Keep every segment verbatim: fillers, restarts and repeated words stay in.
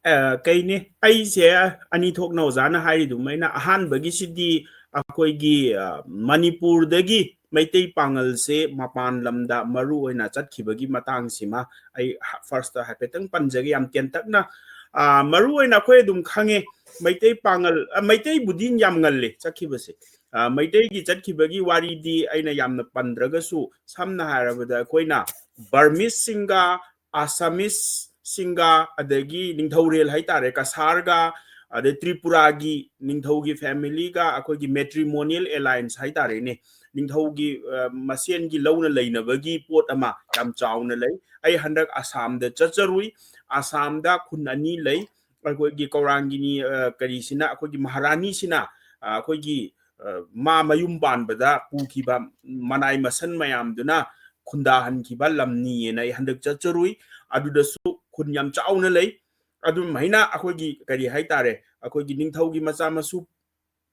ꯑ, ꯀꯩꯅꯤ, ꯑꯩꯁꯦ ꯑꯅꯤ ꯊꯣꯛꯅ ꯑꯣꯖꯥꯅ ꯍꯥꯏꯔꯤꯗꯨꯃꯥꯏꯅ, ꯑꯍꯥꯟꯕꯒꯤꯁꯤꯗꯤ ꯑꯩꯈꯣꯏꯒꯤ, ꯑ, ꯃꯅꯤꯄꯨꯔꯗꯒꯤ ꯃꯩꯇꯩ ꯄꯥꯉꯜꯁꯦ ꯃꯄꯥꯟ ꯂꯝꯗ ꯃꯔꯨ ꯑꯣꯏꯅ ꯆꯠꯈꯤꯕꯒꯤ ꯃꯇꯥꯡꯁꯤꯃ ꯑꯩ ꯍ-, first ꯍꯥꯏꯐꯦꯠꯇꯪ ꯄꯟꯖꯒꯦ, ꯌꯥꯝ ꯇꯦꯟꯇꯛꯅ꯫ ꯑ, ꯃꯔꯨ ꯑꯣꯏꯅ ꯑꯩꯈꯣꯏ ꯑꯗꯨꯝ ꯈꯪꯉꯦ, ꯃꯩꯇꯩ ꯄꯥꯉꯜ, ꯑ, ꯃꯩꯇꯩꯕꯨꯗꯤ ꯌꯥꯝ ꯉꯜꯂꯦ ꯆꯠꯈꯤꯕꯁꯦ꯫ ꯑ, ꯃꯩꯇꯩꯒꯤ ꯆꯠꯈꯤꯕꯒꯤ ꯋꯥꯔꯤꯗꯤ ꯑꯩꯅ ꯌꯥꯝꯅ ꯄꯟꯗ꯭ꯔꯒꯁꯨ, ꯁꯝꯅ ꯍꯥꯏꯔꯕꯗ ꯑꯩꯈꯣꯏꯅ ꯕꯔꯃꯤꯁꯁꯤꯡꯒ, ꯑꯁꯥꯃꯤꯁꯁꯤꯡꯒ, ꯑꯗꯒꯤ ꯅꯤꯡꯊꯧꯔꯦꯜ ꯍꯥꯏꯇꯥꯔꯦ, ꯀꯁꯥꯔꯒ, ꯑꯗꯩ ꯇ꯭ꯔꯤꯄꯨꯔꯥꯒꯤ ꯅꯤꯡꯊꯧꯒꯤ ꯐꯦꯃꯤꯂꯤꯒ ꯑꯩꯈꯣꯏꯒꯤ matrimonial alliance ꯍꯥꯏꯇꯥꯔꯦꯅꯦ, ꯅꯤꯡꯊꯧꯒꯤ, ꯑ, ꯃꯁꯦꯟꯒꯤ ꯂꯧꯅ ꯂꯩꯅꯕꯒꯤ ꯄꯣꯠ ꯑꯃ ꯌꯥꯝ ꯆꯥꯎꯅ ꯂꯩ꯫ ꯑꯩ ꯍꯟꯗꯛ ꯑꯁꯥꯝꯗ ꯆꯠꯆꯔꯨꯏ꯫ ꯑꯁꯥꯝꯗ ꯈꯨꯟ ꯑꯅꯤ ꯂꯩ꯫ ꯑꯩꯈꯣꯏꯒꯤ ꯀꯧꯔꯥꯡꯒꯤꯅꯤ, ꯑ, ꯀꯔꯤꯁꯤꯅ, ꯑꯩꯈꯣꯏꯒꯤ ꯃꯍꯥꯔꯥꯅꯤꯁꯤꯅ, ꯑ, ꯑꯩꯈꯣꯏꯒꯤ, ꯑ, ꯃꯥ ꯃꯌꯨꯝ ꯄꯥꯟꯕꯗ ꯄꯨꯈꯤꯕ ꯃꯅꯥꯏ ꯃꯁꯟ ꯃꯌꯥꯝꯗꯨꯅ ꯈꯨꯟꯗꯥꯍꯟꯈꯤꯕ ꯂꯝꯅꯤꯅ ꯑꯩ ꯍꯟꯗꯛ ꯆꯠꯆꯔꯨꯏ꯫ ꯑꯗꯨꯗꯁꯨ ꯈꯨꯟ ꯌꯥꯝ ꯆꯥꯎꯅ ꯂꯩ꯫ ꯑꯗꯨꯃꯥꯏꯅ ꯑꯩꯈꯣꯏꯒꯤ ꯀꯔꯤ ꯍꯥꯏꯇꯥꯔꯦ, ꯑꯩꯈꯣꯏꯒꯤ ꯅꯤꯡꯊꯧꯒꯤ ꯃꯆꯥ ꯃꯁꯨ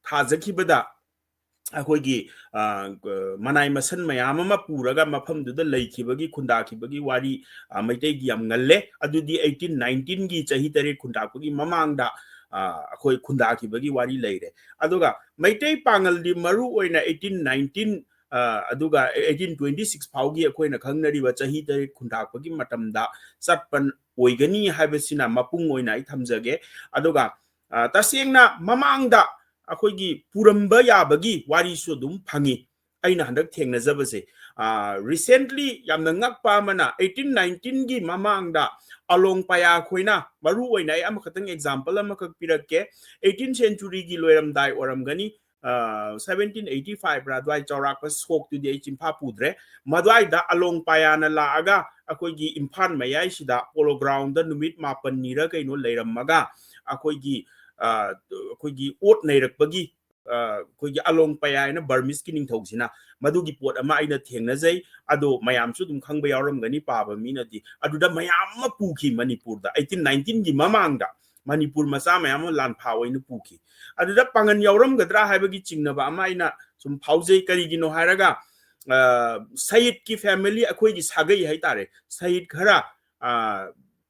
ꯊꯥꯖꯈꯤꯕꯗ ꯑꯩꯈꯣꯏꯒꯤ, ꯑ, ꯃꯅꯥꯏ ꯃꯁꯟ ꯃꯌꯥꯝ ꯑꯃ ꯄꯨꯔꯒ ꯃꯐꯝꯗꯨꯗ ꯂꯩꯈꯤꯕꯒꯤ, ꯈꯨꯟꯗꯥꯈꯤꯕꯒꯤ ꯋꯥꯔꯤ, ꯑ, ꯃꯩꯇꯩꯒꯤ ꯌꯥꯝ ꯉꯜꯂꯦ꯫ ꯑꯗꯨꯗꯤ eighteen nineteen ꯒꯤ ꯆꯍꯤ ꯇꯔꯦꯠ ꯈꯨꯟꯗꯥꯛꯄꯒꯤ ꯃꯃꯥꯡꯗ, ꯑ, ꯑꯩꯈꯣꯏ ꯈꯨꯟꯗꯥꯈꯤꯕꯒꯤ ꯋꯥꯔꯤ ꯂꯩꯔꯦ꯫ ꯑꯗꯨꯒ ꯃꯩꯇꯩ ꯄꯥꯉꯜꯗꯤ ꯃꯔꯨ ꯑꯣꯏꯅ eighteen nineteen, ꯑ, ꯑꯗꯨꯒ eighteen twenty six ꯐꯥꯎꯒꯤ ꯑꯩꯈꯣꯏꯅ ꯈꯪꯅꯔꯤꯕ ꯆꯍꯤ ꯇꯔꯦꯠ ꯈꯨꯟꯗꯥꯛꯄꯒꯤ ꯃꯇꯝꯗ ꯆꯠꯄ ꯑꯣꯏꯒꯅꯤ ꯍꯥꯏꯕꯁꯤꯅ ꯃꯄꯨꯡ ꯑꯣꯏꯅ ꯑꯩ ꯊꯝꯖꯒꯦ꯫ ꯑꯗꯨꯒ, ꯑ, ꯇꯁꯦꯡꯅ ꯃꯃꯥꯡꯗ ꯑꯩꯈꯣꯏꯒꯤ ꯄꯨꯔꯝꯕ ꯌꯥꯕꯒꯤ ꯋꯥꯔꯤꯁꯨ ꯑꯗꯨꯝ ꯐꯪꯉꯤ꯫ ꯑꯩꯅ ꯍꯟꯗꯛ ꯊꯦꯡꯅꯖꯕꯁꯦ, ꯑ, recently ꯌꯥꯝꯅ ꯉꯛꯄ ꯑꯃꯅ, eighteen nineteen ꯒꯤ ꯃꯃꯥꯡꯗ ꯑꯂꯣꯡ ꯄꯌꯥ ꯈꯣꯏꯅ, ꯃꯔꯨ ꯑꯣꯏꯅ ꯑꯩ ꯑꯃꯈꯛꯇꯪ example ꯑꯃꯈꯛ ꯄꯤꯔꯛꯀꯦ, eighteen century ꯒꯤ ꯂꯣꯏꯔꯝꯗꯥꯏ ꯑꯣꯏꯔꯝꯒꯅꯤ, ꯑ, seventeen eighty five ꯔ ꯑꯗꯨꯋꯥꯏ ꯆꯥꯎꯔꯥꯛꯄ ꯁꯣꯛꯇꯨꯗꯤ ꯑꯩ ꯆꯤꯟꯐꯥ ꯄꯨꯗ꯭ꯔꯦ꯫ ꯃꯗꯨꯋꯥꯏꯗ ꯑꯂꯣꯡ ꯄꯌꯥꯅ ꯂꯥꯛꯑꯒ ꯑꯩꯈꯣꯏꯒꯤ ꯏꯝꯐꯥꯜ ꯃꯌꯥꯏꯁꯤꯗ Polo Ground ꯗ ꯅꯨꯃꯤꯠ ꯃꯥꯄꯟꯅꯤꯔ ꯀꯩꯅꯣ ꯂꯩꯔꯝꯃꯒ ꯑꯩꯈꯣꯏꯒꯤ, ꯑ, ꯑꯩꯈꯣꯏꯒꯤ ꯑꯣꯠ ꯅꯩꯔꯛꯄꯒꯤ, ꯑ, ꯑꯩꯈꯣꯏꯒꯤ ꯑꯂꯣꯡ ꯄꯌꯥ ꯍꯥꯏꯅ ꯕꯔꯃꯤꯁꯀꯤ ꯅꯤꯡꯊꯧꯁꯤꯅ, ꯃꯗꯨꯒꯤ ꯄꯣꯠ ꯑꯃ ꯑꯩꯅ ꯊꯦꯡꯅꯖꯩ꯫ ꯑꯗꯣ ꯃꯌꯥꯝꯁꯨ ꯑꯗꯨꯝ ꯈꯪꯕ ꯌꯥꯎꯔꯝꯒꯅꯤ, ꯄꯥꯕ ꯃꯤꯅꯗꯤ꯫ ꯑꯗꯨꯗ ꯃꯌꯥꯝ ꯑꯃ ꯄꯨꯈꯤ ꯃꯅꯤꯄꯨꯔꯗ, eighteen nineteen ꯒꯤ ꯃꯃꯥꯡꯗ ꯃꯅꯤꯄꯨꯔ ꯃꯆꯥ ꯃꯌꯥꯝ ꯑꯃ ꯂꯥꯟꯐꯥ ꯑꯣꯏꯅ ꯄꯨꯈꯤ꯫ ꯑꯗꯨꯗ ꯄꯥꯡꯒꯟ ꯌꯥꯎꯔꯝꯒꯗ꯭ꯔꯥ ꯍꯥꯏꯕꯒꯤ ꯆꯤꯡꯅꯕ ꯑꯃ ꯑꯩꯅ ꯁꯨꯝ ꯐꯥꯎꯖꯩ꯫ ꯀꯔꯤꯒꯤꯅꯣ ꯍꯥꯏꯔꯒ, ꯑ, ꯁꯌꯤꯗꯀꯤ ꯐꯦꯃꯤꯂꯤ, ꯑꯩꯈꯣꯏꯒꯤ ꯁꯥꯒꯩ ꯍꯥꯏꯇꯥꯔꯦ, ꯁꯌꯤꯗ ꯈꯔ, ꯑ,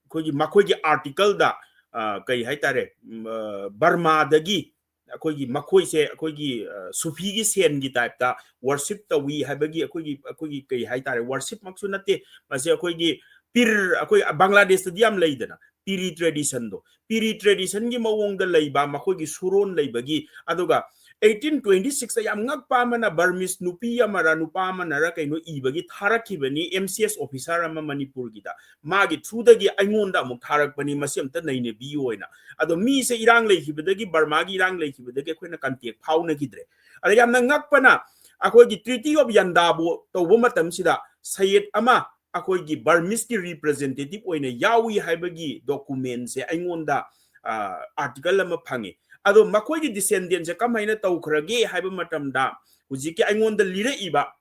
ꯑꯩꯈꯣꯏꯒꯤ ꯃꯈꯣꯏꯒꯤ ꯑꯥꯔꯇꯤꯀꯜꯗ, ꯑ, ꯀꯩ ꯍꯥꯏꯇꯥꯔꯦ, ꯎꯝ, ꯑ, ꯕꯔꯃꯥꯗꯒꯤ ꯑꯩꯈꯣꯏꯒꯤ ꯃꯈꯣꯏꯁꯦ ꯑꯩꯈꯣꯏꯒꯤ, ꯑ, ꯁꯨꯐꯤꯒꯤ ꯁꯦꯟꯒꯤ type ꯇ worship ꯇꯧꯏ ꯍꯥꯏꯕꯒꯤ ꯑꯩꯈꯣꯏꯒꯤ, ꯑꯩꯈꯣꯏꯒꯤ ꯀꯩ ꯍꯥꯏꯇꯥꯔꯦ, worship ꯃꯛꯁꯨ ꯅꯠꯇꯦ, ꯃꯁꯤ ꯑꯩꯈꯣꯏꯒꯤ ꯄꯤꯔ, ꯑꯩꯈꯣꯏ ꯕꯪꯒ꯭ꯂꯥꯗꯦꯁꯇꯗꯤ ꯌꯥꯝ ꯂꯩꯗꯅ, ꯄꯤꯔꯤ tradition ꯗꯣ, ꯄꯤꯔꯤ tradition ꯒꯤ ꯃꯑꯣꯡꯗ ꯂꯩꯕ, ꯃꯈꯣꯏꯒꯤ ꯁꯨꯔꯣꯟ ꯂꯩꯕꯒꯤ, ꯑꯗꯨꯒ eighteen twenty six ꯇ ꯌꯥꯝ ꯉꯛꯄ ꯑꯃꯅ, Burmese ꯅꯨꯄꯤ ꯑꯃꯔ ꯅꯨꯄꯥ ꯑꯃꯅꯔ ꯀꯩꯅꯣ ꯏꯕꯒꯤ ꯊꯥꯔꯛꯈꯤꯕꯅꯤ, M C S officer ꯑꯃ ꯃꯅꯤꯄꯨꯔꯒꯤꯗ, ꯃꯥꯒꯤ through ꯗꯒꯤ ꯑꯩꯉꯣꯟꯗ ꯑꯃꯨꯛ ꯊꯥꯔꯛꯄꯅꯤ, ꯃꯁꯤ ꯑꯝꯇ ꯅꯩꯅꯕꯤꯌꯨ ꯍꯥꯏꯅ꯫ ꯑꯗꯣ ꯃꯤꯁꯦ ꯏꯔꯥꯡ ꯂꯩꯈꯤꯕꯗꯒꯤ, ꯕꯔꯃꯥꯒꯤ ꯏꯔꯥꯡ ꯂꯩꯈꯤꯕꯗꯒꯤ ꯑꯩꯈꯣꯏꯅ contact ꯐꯥꯎꯅꯈꯤꯗ꯭ꯔꯦ꯫ ꯑꯗ ꯌꯥꯝꯅ ꯉꯛꯄꯅ, ꯑꯩꯈꯣꯏꯒꯤ Treaty of Yandabo ꯇꯧꯕ ꯃꯇꯝꯁꯤꯗ ꯁꯌꯦꯗ ꯑꯃ ꯑꯩꯈꯣꯏꯒꯤ Burmese ꯀꯤ representative ꯑꯣꯏꯅ ꯌꯥꯎꯏ ꯍꯥꯏꯕꯒꯤ document ꯁꯦ ꯑꯩꯉꯣꯟꯗ, ꯑ, article ꯑꯃ ꯐꯪꯉꯤ꯫ ꯑꯗꯣ ꯃꯈꯣꯏꯒꯤ descendant ꯁꯦ ꯀꯃꯥꯏꯅ ꯇꯧꯈ꯭ꯔꯒꯦ ꯍꯥꯏꯕ ꯃꯇꯝꯗ, ꯍꯧꯖꯤꯛꯀꯤ ꯑꯩꯉꯣꯟꯗ ꯂꯤꯔꯛꯏꯕ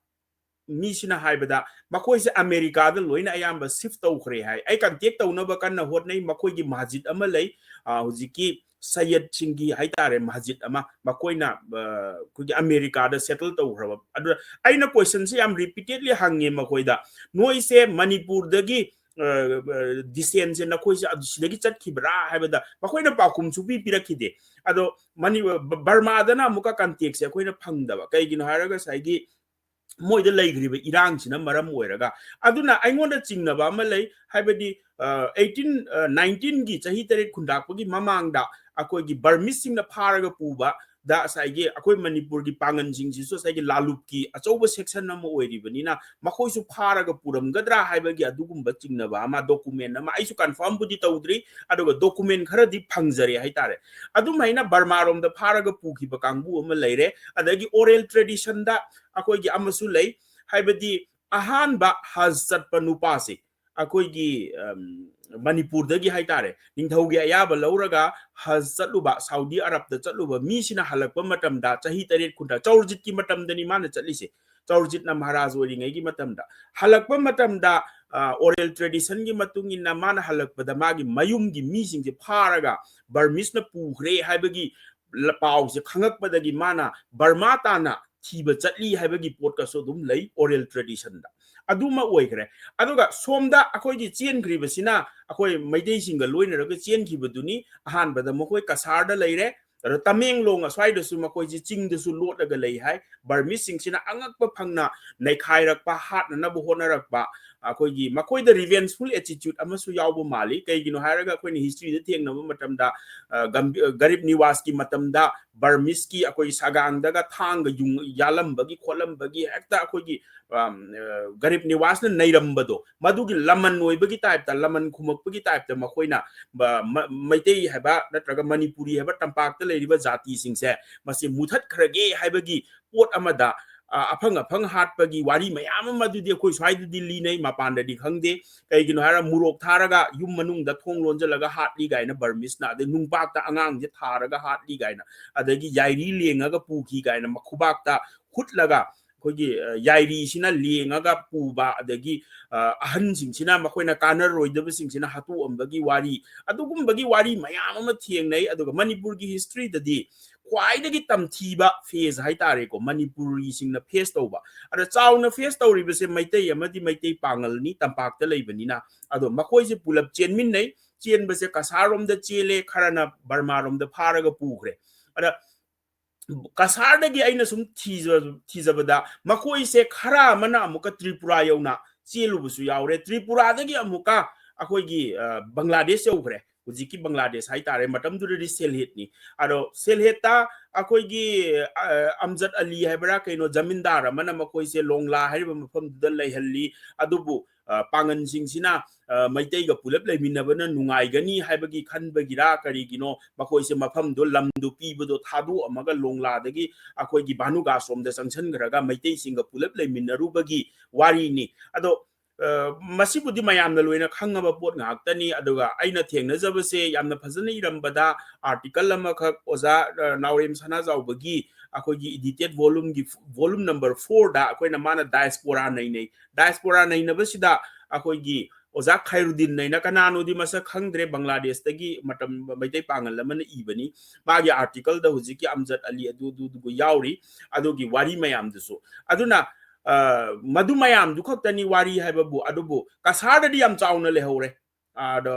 ꯃꯤꯁꯤꯅ ꯍꯥꯏꯕꯗ, ꯃꯈꯣꯏꯁꯦ ꯑꯃꯦꯔꯤꯀꯥꯗ ꯂꯣꯏꯅ ꯑꯌꯥꯝꯕ shift ꯇꯧꯈ꯭ꯔꯦ ꯍꯥꯏ꯫ ꯑꯩ contact ꯇꯧꯅꯕ ꯀꯟꯅ ꯍꯣꯠꯅꯩ꯫ ꯃꯈꯣꯏꯒꯤ ꯃꯁꯖꯤꯗ ꯑꯃ ꯂꯩ, ꯑ, ꯍꯧꯖꯤꯛꯀꯤ ꯁꯌꯦꯗꯁꯤꯡꯒꯤ ꯍꯥꯏꯇꯥꯔꯦ, ꯃꯁꯖꯤꯗ ꯑꯃ, ꯃꯈꯣꯏꯅ, ꯑ, ꯑꯩꯈꯣꯏꯒꯤ ꯑꯃꯦꯔꯤꯀꯥꯗ settle ꯇꯧꯈ꯭ꯔꯕ꯫ ꯑꯗꯨꯗ ꯑꯩꯅ question ꯁꯦ ꯌꯥꯝ repeatedly ꯍꯪꯉꯦ ꯃꯈꯣꯏꯗ, "ꯅꯣꯏꯁꯦ ꯃꯅꯤꯄꯨꯔꯗꯒꯤ, ꯑ, ꯑ, descent ꯁꯦ ꯅꯈꯣꯏꯁꯦ ꯑꯗꯨ ꯁꯤꯗꯒꯤ ꯆꯠꯈꯤꯕ꯭ꯔꯥ?" ꯍꯥꯏꯕꯗ, ꯃꯈꯣꯏꯅ ꯄꯥꯎꯈꯨꯝ ꯁꯨꯡꯄꯤ ꯄꯤꯔꯛꯈꯤꯗꯦ꯫ ꯑꯗꯣ ꯃꯅꯤ-, ꯕ-, ꯕꯔꯃꯥꯗꯅ ꯑꯃꯨꯛꯀ contact ꯁꯦ ꯑꯩꯈꯣꯏꯅ ꯐꯪꯗꯕ꯫ ꯀꯩꯒꯤꯅꯣ ꯍꯥꯏꯔꯒ ꯉꯁꯥꯏꯒꯤ ꯃꯣꯏꯗ ꯂꯩꯈ꯭ꯔꯤꯕ ꯏꯔꯥꯡꯁꯤꯅ ꯃꯔꯝ ꯑꯣꯏꯔꯒ꯫ ꯑꯗꯨꯅ ꯑꯩꯉꯣꯟꯗ ꯆꯤꯡꯅꯕ ꯑꯃ ꯂꯩ, ꯍꯥꯏꯕꯗꯤ, ꯑ, eighteen, ꯑ, nineteen ꯒꯤ ꯆꯍꯤ ꯇꯔꯦꯠ ꯈꯨꯟꯗꯥꯛꯄꯒꯤ ꯃꯃꯥꯡꯗ ꯑꯩꯈꯣꯏꯒꯤ Burmese ꯁꯤꯡꯅ ꯐꯥꯔꯒ ꯄꯨꯕꯗ ꯉꯁꯥꯏꯒꯤ ꯑꯩꯈꯣꯏ ꯃꯅꯤꯄꯨꯔꯒꯤ ꯄꯥꯡꯒꯟꯁꯤꯡꯁꯤꯁꯨ ꯉꯁꯥꯏꯒꯤ ꯂꯥꯂꯨꯞꯀꯤ ꯑꯆꯧꯕ section ꯑꯃ ꯑꯣꯏꯔꯤꯕꯅꯤꯅ, ꯃꯈꯣꯏꯁꯨ ꯐꯥꯔꯒ ꯄꯨꯔꯝꯒꯗ꯭ꯔꯥ ꯍꯥꯏꯕꯒꯤ ꯑꯗꯨꯒꯨꯝꯕ ꯆꯤꯡꯅꯕ ꯑꯃ, document ꯑꯃ, ꯑꯩꯁꯨ confirm ꯕꯨꯗꯤ ꯇꯧꯗ꯭ꯔꯤ, ꯑꯗꯨꯒ document ꯈꯔꯗꯤ ꯐꯪꯖꯔꯦ ꯍꯥꯏꯇꯥꯔꯦ꯫ ꯑꯗꯨꯝꯍꯥꯏꯅ ꯕꯔꯃꯥꯔꯣꯝꯗ ꯐꯥꯔꯒ ꯄꯨꯈꯤꯕ ꯀꯥꯡꯕꯨ ꯑꯃ ꯂꯩꯔꯦ꯫ ꯑꯗꯒꯤ oral tradition ꯗ ꯑꯩꯈꯣꯏꯒꯤ ꯑꯃꯁꯨ ꯂꯩ, ꯍꯥꯏꯕꯗꯤ ꯑꯍꯥꯟꯕ ꯍꯖ ꯆꯠꯄ ꯅꯨꯄꯥꯁꯦ ꯑꯩꯈꯣꯏꯒꯤ, ꯑꯝ, ꯃꯅꯤꯄꯨꯔꯗꯒꯤ ꯍꯥꯏꯇꯥꯔꯦ, ꯅꯤꯡꯊꯧꯒꯤ ꯑꯌꯥꯕ ꯂꯧꯔꯒ ꯍꯖ ꯆꯠꯂꯨꯕ, ꯁꯥꯎꯗꯤ ꯑꯔꯕꯇ ꯆꯠꯂꯨꯕ ꯃꯤꯁꯤꯅ ꯍꯜꯂꯛꯄ ꯃꯇꯝꯗ, ꯆꯍꯤ ꯇꯔꯦꯠ ꯈꯨꯟꯗꯥ, ꯆꯧꯔꯖꯤꯠꯀꯤ ꯃꯇꯝꯗꯅꯤ ꯃꯥꯅ ꯆꯠꯂꯤꯁꯦ, ꯆꯧꯔꯖꯤꯠꯅ ꯃꯍꯥꯔꯥꯖ ꯑꯣꯏꯔꯤꯉꯩꯒꯤ ꯃꯇꯝꯗ꯫ ꯍꯜꯂꯛꯄ ꯃꯇꯝꯗ, ꯑ, oral tradition ꯒꯤ ꯃꯇꯨꯡ ꯏꯟꯅ ꯃꯥꯅ ꯍꯜꯂꯛꯄꯗ ꯃꯥꯒꯤ ꯃꯌꯨꯝꯒꯤ ꯃꯤꯁꯤꯡꯁꯦ ꯐꯥꯔꯒ Burmese ꯅ ꯄꯨꯈ꯭ꯔꯦ ꯍꯥꯏꯕꯒꯤ ꯂ-, ꯄꯥꯎꯁꯦ ꯈꯪꯉꯛꯄꯗꯒꯤ ꯃꯥꯅ ꯕꯔꯃꯥ ꯇꯥꯟꯅ ꯊꯤꯕ ꯆꯠꯂꯤ ꯍꯥꯏꯕꯒꯤ ꯄꯣꯠꯀꯁꯨ ꯑꯗꯨꯝ ꯂꯩ oral tradition ꯗ꯫ ꯑꯗꯨꯃ ꯑꯣꯏꯈ꯭ꯔꯦ꯫ ꯑꯗꯨꯒ ꯁꯣꯝꯗ ꯑꯩꯈꯣꯏꯒꯤ ꯆꯦꯟꯈ꯭ꯔꯤꯕꯁꯤꯅ ꯑꯩꯈꯣꯏ ꯃꯩꯇꯩꯁꯤꯡꯒ ꯂꯣꯏꯅꯔꯒ ꯆꯦꯟꯈꯤꯕꯗꯨꯅꯤ꯫ ꯑꯍꯥꯟꯕꯗ ꯃꯈꯣꯏ ꯀꯁꯥꯔꯗ ꯂꯩꯔꯦ, ꯑꯗꯣ ꯇꯃꯦꯡꯂꯣꯡ ꯑꯁ꯭ꯋꯥꯏꯗꯁꯨ ꯃꯈꯣꯏꯁꯤ ꯆꯤꯡꯗꯁꯨ ꯂꯣꯠꯂꯒ ꯂꯩ ꯍꯥꯏ꯫ ꯕꯔꯃꯤꯁꯁꯤꯡꯁꯤꯅ ꯑꯉꯛꯄ ꯐꯪꯅ ꯅꯩꯈꯥꯏꯔꯛꯄ, ꯍꯥꯠꯅꯅꯕ ꯍꯣꯠꯅꯔꯛꯄ, ꯑꯩꯈꯣꯏꯒꯤ ꯃꯈꯣꯏꯗ revengeful attitude ꯑꯃꯁꯨ ꯌꯥꯎꯕ ꯃꯥꯜꯂꯤ꯫ ꯀꯩꯒꯤꯅꯣ ꯍꯥꯏꯔꯒ ꯑꯩꯈꯣꯏꯅ historyꯗ ꯊꯦꯡꯅꯕ ꯃꯇꯝꯗ, ꯑ, ꯒꯝ-, ꯑ, ꯒꯔꯤꯕ ꯅꯤꯋꯥꯖꯀꯤ ꯃꯇꯝꯗ ꯕꯔꯃꯤꯁꯀꯤ ꯑꯩꯈꯣꯏꯒꯤ ꯁꯒꯥꯡꯗꯒ ꯊꯥꯡꯒ ꯌꯨꯡ-, ꯌꯥꯜꯂꯝꯕꯒꯤ ꯈꯣꯠꯂꯝꯕꯒꯤ ꯍꯦꯛꯇ ꯑꯩꯈꯣꯏꯒꯤ, ꯑꯝ, ꯑ, ꯒꯔꯤꯕ ꯅꯤꯋꯥꯖꯅ ꯅꯩꯔꯝꯕꯗꯣ, ꯃꯗꯨꯒꯤ ꯂꯃꯟ ꯑꯣꯏꯕꯒꯤ typeꯇ, ꯂꯃꯟ ꯈꯨꯝꯃꯛꯄꯒꯤ typeꯇ ꯃꯈꯣꯏꯅ ꯕ-, ꯃ-, ꯃꯩꯇꯩ ꯍꯥꯏꯕ ꯅꯠꯇ꯭ꯔꯒ ꯃꯅꯤꯄꯨꯔꯤ ꯍꯥꯏꯕ ꯇꯝꯄꯥꯛꯇ ꯂꯩꯔꯤꯕ ꯖꯥꯇꯤꯁꯤꯡꯁꯦ ꯃꯁꯤ ꯃꯨꯊꯠꯈ꯭ꯔꯒꯦ ꯍꯥꯏꯕꯒꯤ ꯄꯣꯠ ꯑꯃꯗ, ꯑ, ꯑꯐꯪ ꯑꯐꯪ ꯍꯥꯠꯄꯒꯤ ꯋꯥꯔꯤ ꯃꯌꯥꯝ ꯑꯃ ꯑꯗꯨꯗꯤ ꯑꯩꯈꯣꯏ ꯁ꯭ꯋꯥꯏꯗꯗꯤ ꯂꯤꯅꯩ, ꯃꯄꯥꯟꯗꯗꯤ ꯈꯪꯗꯦ꯫ ꯀꯩꯒꯤꯅꯣ ꯍꯥꯏꯔ ꯃꯣꯔꯣꯛ ꯊꯥꯔꯒ ꯌꯨꯝ ꯃꯅꯨꯡꯗ ꯊꯣꯡ ꯂꯣꯟꯁꯤꯜꯂꯒ ꯍꯥꯠꯂꯤ ꯀꯥꯏꯅ ꯕꯔꯃꯤꯁꯅ, ꯑꯗꯩ ꯅꯨꯡꯄꯥꯛꯇ ꯑꯉꯥꯡꯁꯦ ꯊꯥꯔꯒ ꯍꯥꯠꯂꯤ ꯀꯥꯏꯅ, ꯑꯗꯒꯤ ꯌꯥꯏꯔꯤ ꯂꯦꯡꯉꯒ ꯄꯨꯈꯤ ꯀꯥꯏꯅ ꯃꯈꯨꯕꯥꯛꯇ ꯍꯨꯠꯂꯒ ꯑꯩꯈꯣꯏꯒꯤ, ꯑ, ꯌꯥꯏꯔꯤꯁꯤꯅ ꯂꯦꯡꯉꯒ ꯄꯨꯕ, ꯑꯗꯒꯤ, ꯑ, ꯑꯍꯟꯁꯤꯡꯁꯤꯅ ꯃꯈꯣꯏꯅ ꯀꯥꯟꯅꯔꯣꯏꯗꯕꯁꯤꯡꯁꯤꯅ ꯍꯥꯠꯇꯣꯛꯑꯝꯕꯒꯤ ꯋꯥꯔꯤ, ꯑꯗꯨꯒꯨꯝꯕꯒꯤ ꯋꯥꯔꯤ ꯃꯌꯥꯝ ꯑꯃ ꯊꯦꯡꯅꯩ꯫ ꯑꯗꯨꯒ ꯃꯅꯤꯄꯨꯔꯒꯤ historyꯗꯗꯤ ꯈ꯭ꯋꯥꯏꯗꯒꯤ ꯇꯝꯊꯤꯕ phase ꯍꯥꯏꯇꯥꯔꯦꯀꯣ, ꯃꯅꯤꯄꯨꯔꯤꯁꯤꯡꯅ face ꯇꯧꯕ꯫ ꯑꯗ ꯆꯥꯎꯅ face ꯇꯧꯔꯤꯕꯁꯦ ꯃꯩꯇꯩ ꯑꯃꯗꯤ ꯃꯩꯇꯩ ꯄꯥꯉꯜꯅꯤ, ꯇꯝꯄꯥꯛꯇ ꯂꯩꯕꯅꯤꯅ꯫ ꯑꯗꯣ ꯃꯈꯣꯏꯁꯦ ꯄꯨꯂꯞ ꯆꯦꯟꯃꯤꯟꯅꯩ꯫ ꯆꯦꯟꯕꯁꯦ ꯀꯁꯥꯔꯔꯣꯝꯗ ꯆꯦꯜꯂꯦ, ꯈꯔꯅ ꯕꯔꯃꯥꯔꯣꯝꯗ ꯐꯥꯔꯒ ꯄꯨꯈ꯭ꯔꯦ꯫ ꯑꯗ ꯀꯁꯥꯔꯗꯒꯤ ꯑꯩꯅ ꯁꯨꯝ ꯊꯤꯖ-, ꯊꯤꯖꯕꯗ ꯃꯈꯣꯏꯁꯦ ꯈꯔ ꯑꯃꯅ ꯑꯃꯨꯛꯀ ꯇ꯭ꯔꯤꯄꯨꯔꯥ ꯌꯧꯅ ꯆꯦꯜꯂꯨꯕꯁꯨ ꯌꯥꯎꯔꯦ꯫ ꯇ꯭ꯔꯤꯄꯨꯔꯥꯗꯒꯤ ꯑꯃꯨꯛꯀ ꯑꯩꯈꯣꯏꯒꯤ, ꯑ, ꯕꯪꯒ꯭ꯂꯥꯗꯦꯁ ꯌꯧꯈ꯭ꯔꯦ꯫ ꯍꯧꯖꯤꯛꯀꯤ ꯕꯪꯒ꯭ꯂꯥꯗꯦꯁ ꯍꯥꯏꯇꯥꯔꯦ, ꯃꯇꯝꯗꯨꯗꯗꯤ ꯁꯦꯜꯍꯦꯠꯅꯤ꯫ ꯑꯗꯣ ꯁꯦꯜꯍꯦꯠꯇ ꯑꯩꯈꯣꯏꯒꯤ, ꯑ, ꯑꯝꯖꯗ ꯑꯂꯤ ꯍꯥꯏꯕ꯭ꯔꯥ ꯀꯩꯅꯣ, ꯖꯃꯤꯟꯗꯥꯔ ꯑꯃꯅ ꯃꯈꯣꯏꯁꯦ ꯂꯣꯡꯂꯥ ꯍꯥꯏꯔꯤꯕ ꯃꯐꯝꯗꯨꯗ ꯂꯩꯍꯜꯂꯤ꯫ ꯑꯗꯨꯕꯨ, ꯑ, ꯄꯥꯉꯟꯁꯤꯡꯁꯤꯅ, ꯑ, ꯃꯩꯇꯩꯒ ꯄꯨꯂꯞ ꯂꯩꯃꯤꯟꯅꯕꯅ ꯅꯨꯡꯉꯥꯏꯒꯅꯤ ꯍꯥꯏꯕꯒꯤ ꯈꯟꯕꯒꯤꯔꯥ ꯀꯔꯤꯒꯤꯅꯣ, ꯃꯈꯣꯏꯁꯦ ꯃꯐꯝꯗꯣ, ꯂꯝꯗꯣ ꯄꯤꯕꯗꯣ ꯊꯥꯗꯣꯛꯑꯝꯃꯒ ꯂꯣꯡꯂꯥꯗꯒꯤ ꯑꯩꯈꯣꯏꯒꯤ ꯚꯥꯅꯨꯒꯥꯁ ꯔꯣꯝꯗ ꯆꯪꯁꯤꯟꯈ꯭ꯔꯒ ꯃꯩꯇꯩꯁꯤꯡꯒ ꯄꯨꯂꯞ ꯂꯩꯃꯤꯟꯅꯔꯨꯕꯒꯤ ꯋꯥꯔꯤꯅꯤ꯫ ꯑꯗꯣ, ꯑ, ꯃꯁꯤꯕꯨꯗꯤ ꯃꯌꯥꯝꯅ ꯂꯣꯏꯅ ꯈꯪꯉꯕ ꯄꯣꯠ ꯉꯥꯛꯇꯅꯤ꯫ ꯑꯗꯨꯒ ꯑꯩꯅ ꯊꯦꯡꯅꯖꯕꯁꯦ ꯌꯥꯝꯅ ꯐꯖꯅ ꯏꯔꯝꯕꯗ article ꯑꯃꯈꯛ ꯑꯣꯖꯥ, ꯑ, ꯅꯥꯎꯔꯦꯝ ꯁꯅꯥꯖꯥꯎꯕꯒꯤ ꯑꯩꯈꯣꯏꯒꯤ edited volumeꯒꯤ volume number fourꯗ ꯑꯩꯈꯣꯏꯅ, ꯃꯥꯅ diaspora ꯅꯩꯅꯩ꯫ Diaspora ꯅꯩꯅꯕꯁꯤꯗ ꯑꯩꯈꯣꯏꯒꯤ ꯑꯣꯖꯥ ꯈꯥꯏꯔꯨꯗꯤꯟ ꯍꯥꯏꯅ, ꯀꯅꯥꯅꯣꯗꯤ ꯃꯁꯛ ꯈꯪꯗ꯭ꯔꯦ, ꯕꯪꯒ꯭ꯂꯥꯗꯦꯁꯇꯒꯤ ꯃꯇꯝ ꯃꯩꯇꯩ ꯄꯥꯉꯜ ꯑꯃꯅ ꯏꯕꯅꯤ꯫ ꯃꯥꯒꯤ articleꯗ ꯍꯧꯖꯤꯛꯀꯤ ꯑꯝꯖꯗ ꯑꯂꯤ ꯑꯗꯨ, ꯑꯗꯨ, ꯑꯗꯨ ꯌꯥꯎꯔꯤ, ꯑꯗꯨꯒꯤ ꯋꯥꯔꯤ ꯃꯌꯥꯝꯗꯨꯁꯨ꯫ ꯑꯗꯨꯅ, ꯑ, ꯃꯗꯨ ꯃꯌꯥꯝꯗꯨ ꯈꯛꯇꯅꯤ ꯋꯥꯔꯤ ꯍꯥꯏꯕꯕꯨ꯫ ꯑꯗꯨꯕꯨ ꯀꯁꯥꯔꯗꯗꯤ ꯌꯥꯝ ꯆꯥꯎꯅ ꯂꯩꯍꯧꯔꯦ꯫ ꯑꯗꯣ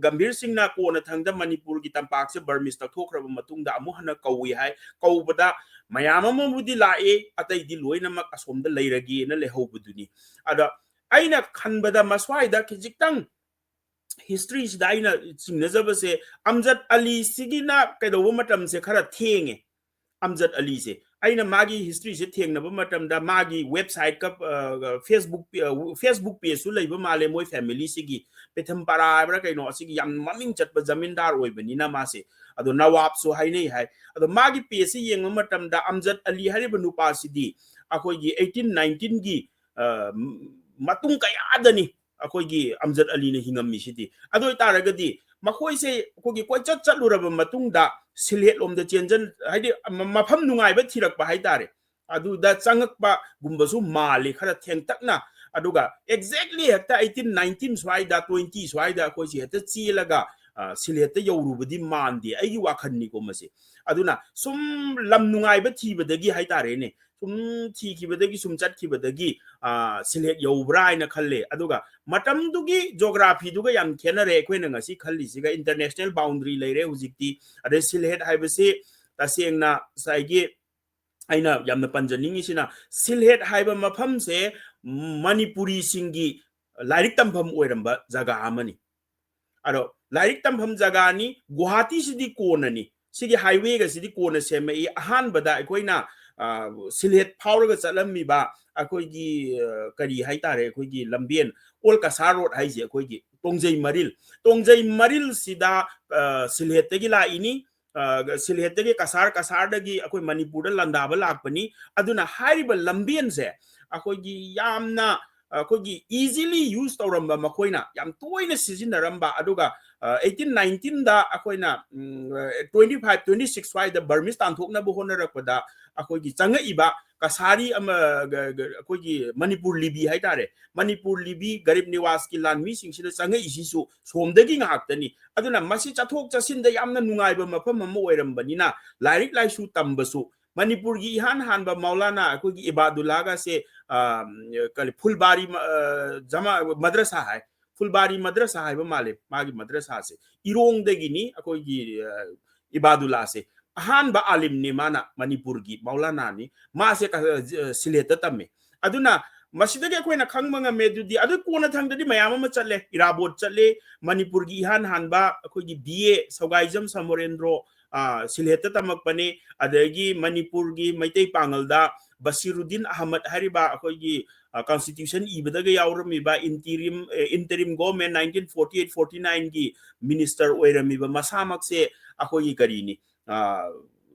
ꯒꯝꯚꯤꯔ ꯁꯤꯡꯅ ꯀꯣꯟꯅ ꯊꯪꯗ ꯃꯅꯤꯄꯨꯔꯒꯤ ꯇꯝꯄꯥꯛꯁꯦ ꯕꯔꯃꯤꯁ ꯇꯛꯊꯣꯛꯈ꯭ꯔꯕ ꯃꯇꯨꯡꯗ ꯑꯃꯨꯛ ꯍꯟꯅ ꯀꯧꯏ ꯍꯥꯏ꯫ ꯀꯧꯕꯗ ꯃꯌꯥꯝ ꯑꯃꯕꯨꯗꯤ ꯂꯥꯛꯏ, ꯑꯇꯩꯗꯤ ꯂꯣꯏꯅꯃꯛ ꯑꯁꯣꯝꯗ ꯂꯩꯔꯒꯦꯅ ꯂꯩꯍꯧꯕꯗꯨꯅꯤ꯫ ꯑꯗ ꯑꯩꯅ ꯈꯟꯕꯗ ꯃꯁ꯭ꯋꯥꯏꯗ ꯈꯤꯖꯤꯛꯇꯪ historyꯁꯤꯗ ꯑꯩꯅ ꯆꯤꯡꯅꯖꯕꯁꯦ, ꯑꯝꯖꯗ ꯑꯂꯤꯁꯤꯒꯤꯅ ꯀꯩꯗꯧꯕ ꯃꯇꯝꯁꯦ ꯈꯔ ꯊꯦꯡꯉꯦ꯫ ꯑꯝꯖꯗ ꯑꯂꯤꯁꯦ ꯑꯩꯅ ꯃꯥꯒꯤ historyꯁꯦ ꯊꯦꯡꯅꯕ ꯃꯇꯝꯗ ꯃꯥꯒꯤ websiteꯀ, ꯑ, Facebook ꯄꯦ-, ꯑ, Facebook pageꯁꯨ ꯂꯩꯕ ꯃꯥꯜꯂꯦ ꯃꯣꯏ familyꯁꯤꯒꯤ꯫ ꯄꯦꯊꯝꯄꯥꯔꯥ ꯍꯥꯏꯕ꯭ꯔꯥ ꯀꯩꯅꯣ, ꯑꯁꯤꯒꯤ ꯌꯥꯝ ꯃꯃꯤꯡ ꯆꯠꯄ ꯖꯃꯤꯟꯗꯥꯔ ꯑꯣꯏꯕꯅꯤꯅ ꯃꯥꯁꯦ꯫ ꯑꯗꯣ ꯅꯋꯥꯕꯁꯨ ꯍꯥꯏꯅꯩ ꯍꯥꯏ꯫ ꯑꯗꯣ ꯃꯥꯒꯤ pageꯁꯦ ꯌꯦꯡꯕ ꯃꯇꯝꯗ ꯑꯝꯖꯗ ꯑꯂꯤ ꯍꯥꯏꯔꯤꯕ ꯅꯨꯄꯥꯁꯤꯗꯤ ꯑꯩꯈꯣꯏꯒꯤ eighteen nineteenꯒꯤ, ꯑ, ꯃꯇꯨꯡ ꯀꯌꯥꯗꯅꯤ ꯑꯩꯈꯣꯏꯒꯤ ꯑꯝꯖꯗ ꯑꯂꯤꯅ ꯍꯤꯡꯉꯝꯃꯤꯁꯤꯗꯤ꯫ ꯑꯗꯨ ꯑꯣꯏꯇꯥꯔꯒꯗꯤ ꯃꯈꯣꯏꯁꯦ ꯑꯩꯈꯣꯏꯒꯤ ꯀꯣꯏꯆꯠ ꯆꯠꯂꯨꯔꯕ ꯃꯇꯨꯡꯗ ꯁꯤꯜꯍꯦꯠꯂꯣꯝꯗ ꯆꯦꯟꯖꯟ-, ꯍꯥꯏꯗꯤ ꯃ-, ꯃꯐꯝ ꯅꯨꯡꯉꯥꯏꯕ ꯊꯤꯔꯛꯄ ꯍꯥꯏꯇꯥꯔꯦ꯫ ꯑꯗꯨꯗ ꯆꯪꯉꯛꯄꯒꯨꯝꯕꯁꯨ ꯃꯥꯜꯂꯤ ꯈꯔ ꯊꯦꯡꯇꯛꯅ꯫ ꯑꯗꯨꯒ exactly ꯍꯦꯛꯇ eighteen nineteen ꯁ꯭ꯋꯥꯏꯗ, twenty ꯁ꯭ꯋꯥꯏꯗ ꯑꯩꯈꯣꯏꯁꯦ ꯍꯦꯛꯇ ꯆꯦꯜꯂꯒ, ꯑ, ꯁꯤꯜꯍꯦꯠꯇ ꯌꯧꯔꯨꯕꯗꯤ ꯃꯥꯟꯗꯦ, ꯑꯩꯒꯤ ꯋꯥꯈꯜꯅꯤꯀꯣ ꯃꯁꯦ꯫ ꯑꯗꯨꯅ ꯁꯨꯝ ꯂꯝ ꯅꯨꯡꯉꯥꯏꯕ ꯊꯤꯕꯗꯒꯤ ꯍꯥꯏꯇꯥꯔꯦꯅꯦ, ꯁꯨꯝ ꯊꯤꯈꯤꯕꯗꯒꯤ, ꯁꯨꯝ ꯆꯠꯈꯤꯕꯗꯒꯤ, ꯑ, ꯁꯤꯜꯍꯦꯠ ꯌꯧꯕ꯭ꯔꯥ ꯍꯥꯏꯅ ꯈꯜꯂꯦ꯫ ꯑꯗꯨꯒ ꯃꯇꯝꯗꯨꯒꯤ geographyꯗꯨꯒ ꯌꯥꯝ ꯈꯦꯠꯅꯔꯦ꯫ ꯑꯩꯈꯣꯏꯅ ꯉꯁꯤ ꯈꯜꯂꯤꯁꯤꯒ international boundary ꯂꯩꯔꯦ ꯍꯧꯖꯤꯛꯇꯤ꯫ ꯑꯗꯩ ꯁꯤꯜꯍꯦꯠ ꯍꯥꯏꯕꯁꯤ ꯇꯁꯦꯡꯅ ꯉꯁꯥꯏꯒꯤ ꯑꯩꯅ ꯌꯥꯝꯅ ꯄꯟꯖꯅꯤꯡꯉꯤꯁꯤꯅ, ꯁꯤꯜꯍꯦꯠ ꯍꯥꯏꯕ ꯃꯐꯝꯁꯦ ꯃꯅꯤꯄꯨꯔꯤꯁꯤꯡꯒꯤ ꯂꯥꯏꯔꯤꯛ ꯇꯝꯐꯝ ꯑꯣꯏꯔꯝꯕ ꯖꯒꯥ ꯑꯃꯅꯤ꯫ ꯑꯗꯣ ꯂꯥꯏꯔꯤꯛ ꯇꯝꯐꯝ ꯖꯒꯥꯅꯤ, ꯒꯨꯋꯥꯍꯥꯇꯤꯁꯤꯗꯤ ꯀꯣꯟꯅꯅꯤ꯫ ꯁꯤꯒꯤ highwayꯒꯁꯤꯗꯤ ꯀꯣꯟꯅ ꯁꯦꯝꯃꯛꯏ꯫ ꯑꯍꯥꯟꯕꯗ ꯑꯩꯈꯣꯏꯅ, ꯑ, ꯁꯤꯜꯍꯦꯠ ꯐꯥꯎꯔꯒ ꯆꯠꯂꯝꯃꯤꯕ ꯑꯩꯈꯣꯏꯒꯤ, ꯑ, ꯀꯔꯤ ꯍꯥꯏꯇꯥꯔꯦ, ꯑꯩꯈꯣꯏꯒꯤ ꯂꯝꯕꯦꯟ, old ꯀꯁꯥꯔ road ꯍꯥꯏꯁꯦ ꯑꯩꯈꯣꯏꯒꯤ ꯇꯣꯡꯖꯩ ꯃꯔꯤꯜ, ꯇꯣꯡꯖꯩ ꯃꯔꯤꯜꯁꯤꯗ, ꯑ, ꯁꯤꯜꯍꯦꯠꯇꯒꯤ ꯂꯥꯛꯏꯅꯤ꯫ ꯑ, ꯁꯤꯜꯍꯦꯠꯇꯒꯤ ꯀꯁꯥꯔ, ꯀꯁꯥꯔꯗꯒꯤ ꯑꯩꯈꯣꯏ ꯃꯅꯤꯄꯨꯔꯗ ꯂꯥꯟꯗꯥꯕ ꯂꯥꯛꯄꯅꯤ꯫ ꯑꯗꯨꯅ ꯍꯥꯏꯔꯤꯕ ꯂꯝꯕꯦꯟꯁꯦ ꯑꯩꯈꯣꯏꯒꯤ ꯌꯥꯝꯅ, ꯑꯩꯈꯣꯏꯒꯤ easily use ꯇꯧꯔꯝꯕ, ꯃꯈꯣꯏꯅ ꯌꯥꯝ ꯇꯣꯏꯅ ꯁꯤꯖꯤꯟꯅꯔꯝꯕ, ꯑꯗꯨꯒ, ꯑ, eighteen nineteenꯗ ꯑꯩꯈꯣꯏꯅ, ꯎꯝ, ꯑ, twenty five, twenty six ꯁ꯭ꯋꯥꯏꯗ ꯕꯔꯃꯤꯁ ꯇꯥꯟꯊꯣꯛꯅꯕ ꯍꯣꯠꯅꯔꯛꯄꯗ ꯑꯩꯈꯣꯏꯒꯤ ꯆꯪꯉꯛꯏꯕ ꯀꯁꯥꯔꯤ ꯑꯃ, ꯒ-, ꯒ-, ꯑꯩꯈꯣꯏꯒꯤ ꯃꯅꯤꯄꯨꯔ ꯂꯤꯕꯤ ꯍꯥꯏꯇꯥꯔꯦ, ꯃꯅꯤꯄꯨꯔ ꯂꯤꯕꯤ ꯒꯔꯤꯕ ꯅꯤꯋꯥꯖꯀꯤ ꯂꯥꯟꯃꯤꯁꯤꯡꯁꯤꯅ ꯆꯪꯉꯛꯏꯁꯤꯁꯨ ꯁꯣꯝꯗꯒꯤ ꯉꯥꯛꯇꯅꯤ꯫ ꯑꯗꯨꯅ ꯃꯁꯤ ꯆꯠꯊꯣꯛ ꯆꯠꯁꯤꯟꯗ ꯌꯥꯝꯅ ꯅꯨꯡꯉꯥꯏꯕ ꯃꯐꯝ ꯑꯃ ꯑꯣꯏꯔꯝꯕꯅꯤꯅ ꯂꯥꯏꯔꯤꯛ ꯂꯥꯏꯁꯨ ꯇꯝꯕꯁꯨ ꯃꯅꯤꯄꯨꯔꯒꯤ ꯏꯍꯥꯟ ꯍꯥꯟꯕ ꯃꯧꯂꯥꯅꯥ ꯑꯩꯈꯣꯏꯒꯤ ꯏꯕꯥꯗꯨꯜꯂꯥꯒꯁꯦ, ꯑ, ꯀꯔꯤ, ꯐꯨꯜꯕꯥꯔꯤ ꯃ-, ꯑ, ꯖꯃꯥ-, ꯃꯗ꯭ꯔꯁꯥ ꯍꯥꯏ, ꯐꯨꯜꯕꯥꯔꯤ ꯃꯗ꯭ꯔꯁꯥ ꯍꯥꯏꯕ ꯃꯥꯜꯂꯦ ꯃꯥꯒꯤ ꯃꯗ꯭ꯔꯁꯥꯁꯦ, ꯏꯔꯣꯡꯗꯒꯤꯅꯤ ꯑꯩꯈꯣꯏꯒꯤ, ꯑ, ꯏꯕꯥꯗꯨꯜꯂꯥꯁꯦ꯫ ꯑꯍꯥꯟꯕ ꯑꯥꯂꯤꯝꯅꯤ ꯃꯥꯅ, ꯃꯅꯤꯄꯨꯔꯒꯤ ꯃꯧꯂꯥꯅꯥꯅꯤ꯫ ꯃꯥꯁꯦ ꯀ-, ꯑ, ꯁꯤꯜꯍꯦꯠꯇ ꯇꯝꯃꯦ꯫ ꯑꯗꯨꯅ ꯃꯁꯤꯗꯒꯤ ꯑꯩꯈꯣꯏꯅ ꯈꯪꯕ ꯉꯝꯃꯦ꯫ ꯑꯗꯨꯗꯤ, ꯑꯗꯨ ꯀꯣꯟꯅ ꯊꯪꯗꯗꯤ ꯃꯌꯥꯝ ꯑꯃ ꯆꯠꯂꯦ, ꯏꯔꯥꯕꯣꯠ ꯆꯠꯂꯦ, ꯃꯅꯤꯄꯨꯔꯒꯤ ꯏꯍꯥꯟ ꯍꯥꯟꯕ ꯑꯩꯈꯣꯏꯒꯤ ꯕꯤ ꯑꯦ ꯁꯧꯒꯥꯏꯖꯝ ꯁꯃꯣꯔꯦꯟꯗ꯭ꯔꯣ, ꯑ, ꯁꯤꯜꯍꯦꯠꯇ ꯇꯝꯃꯛꯄꯅꯤ꯫ ꯑꯗꯒꯤ ꯃꯅꯤꯄꯨꯔꯒꯤ ꯃꯩꯇꯩ ꯄꯥꯉꯜꯗ ꯕꯁꯤꯔꯨꯗꯤꯟ ꯑꯍꯃꯗ ꯍꯥꯏꯔꯤꯕ ꯑꯩꯈꯣꯏꯒꯤ, ꯑ, constitution ꯏꯕꯗꯒ ꯌꯥꯎꯔꯝꯃꯤꯕ interim, ꯑꯦ, interim government nineteen forty eight forty nine ꯒꯤ minister ꯑꯣꯏꯔꯝꯃꯤꯕ ꯃꯁꯥꯃꯛꯁꯦ ꯑꯩꯈꯣꯏꯒꯤ ꯀꯔꯤꯅꯤ, ꯑ,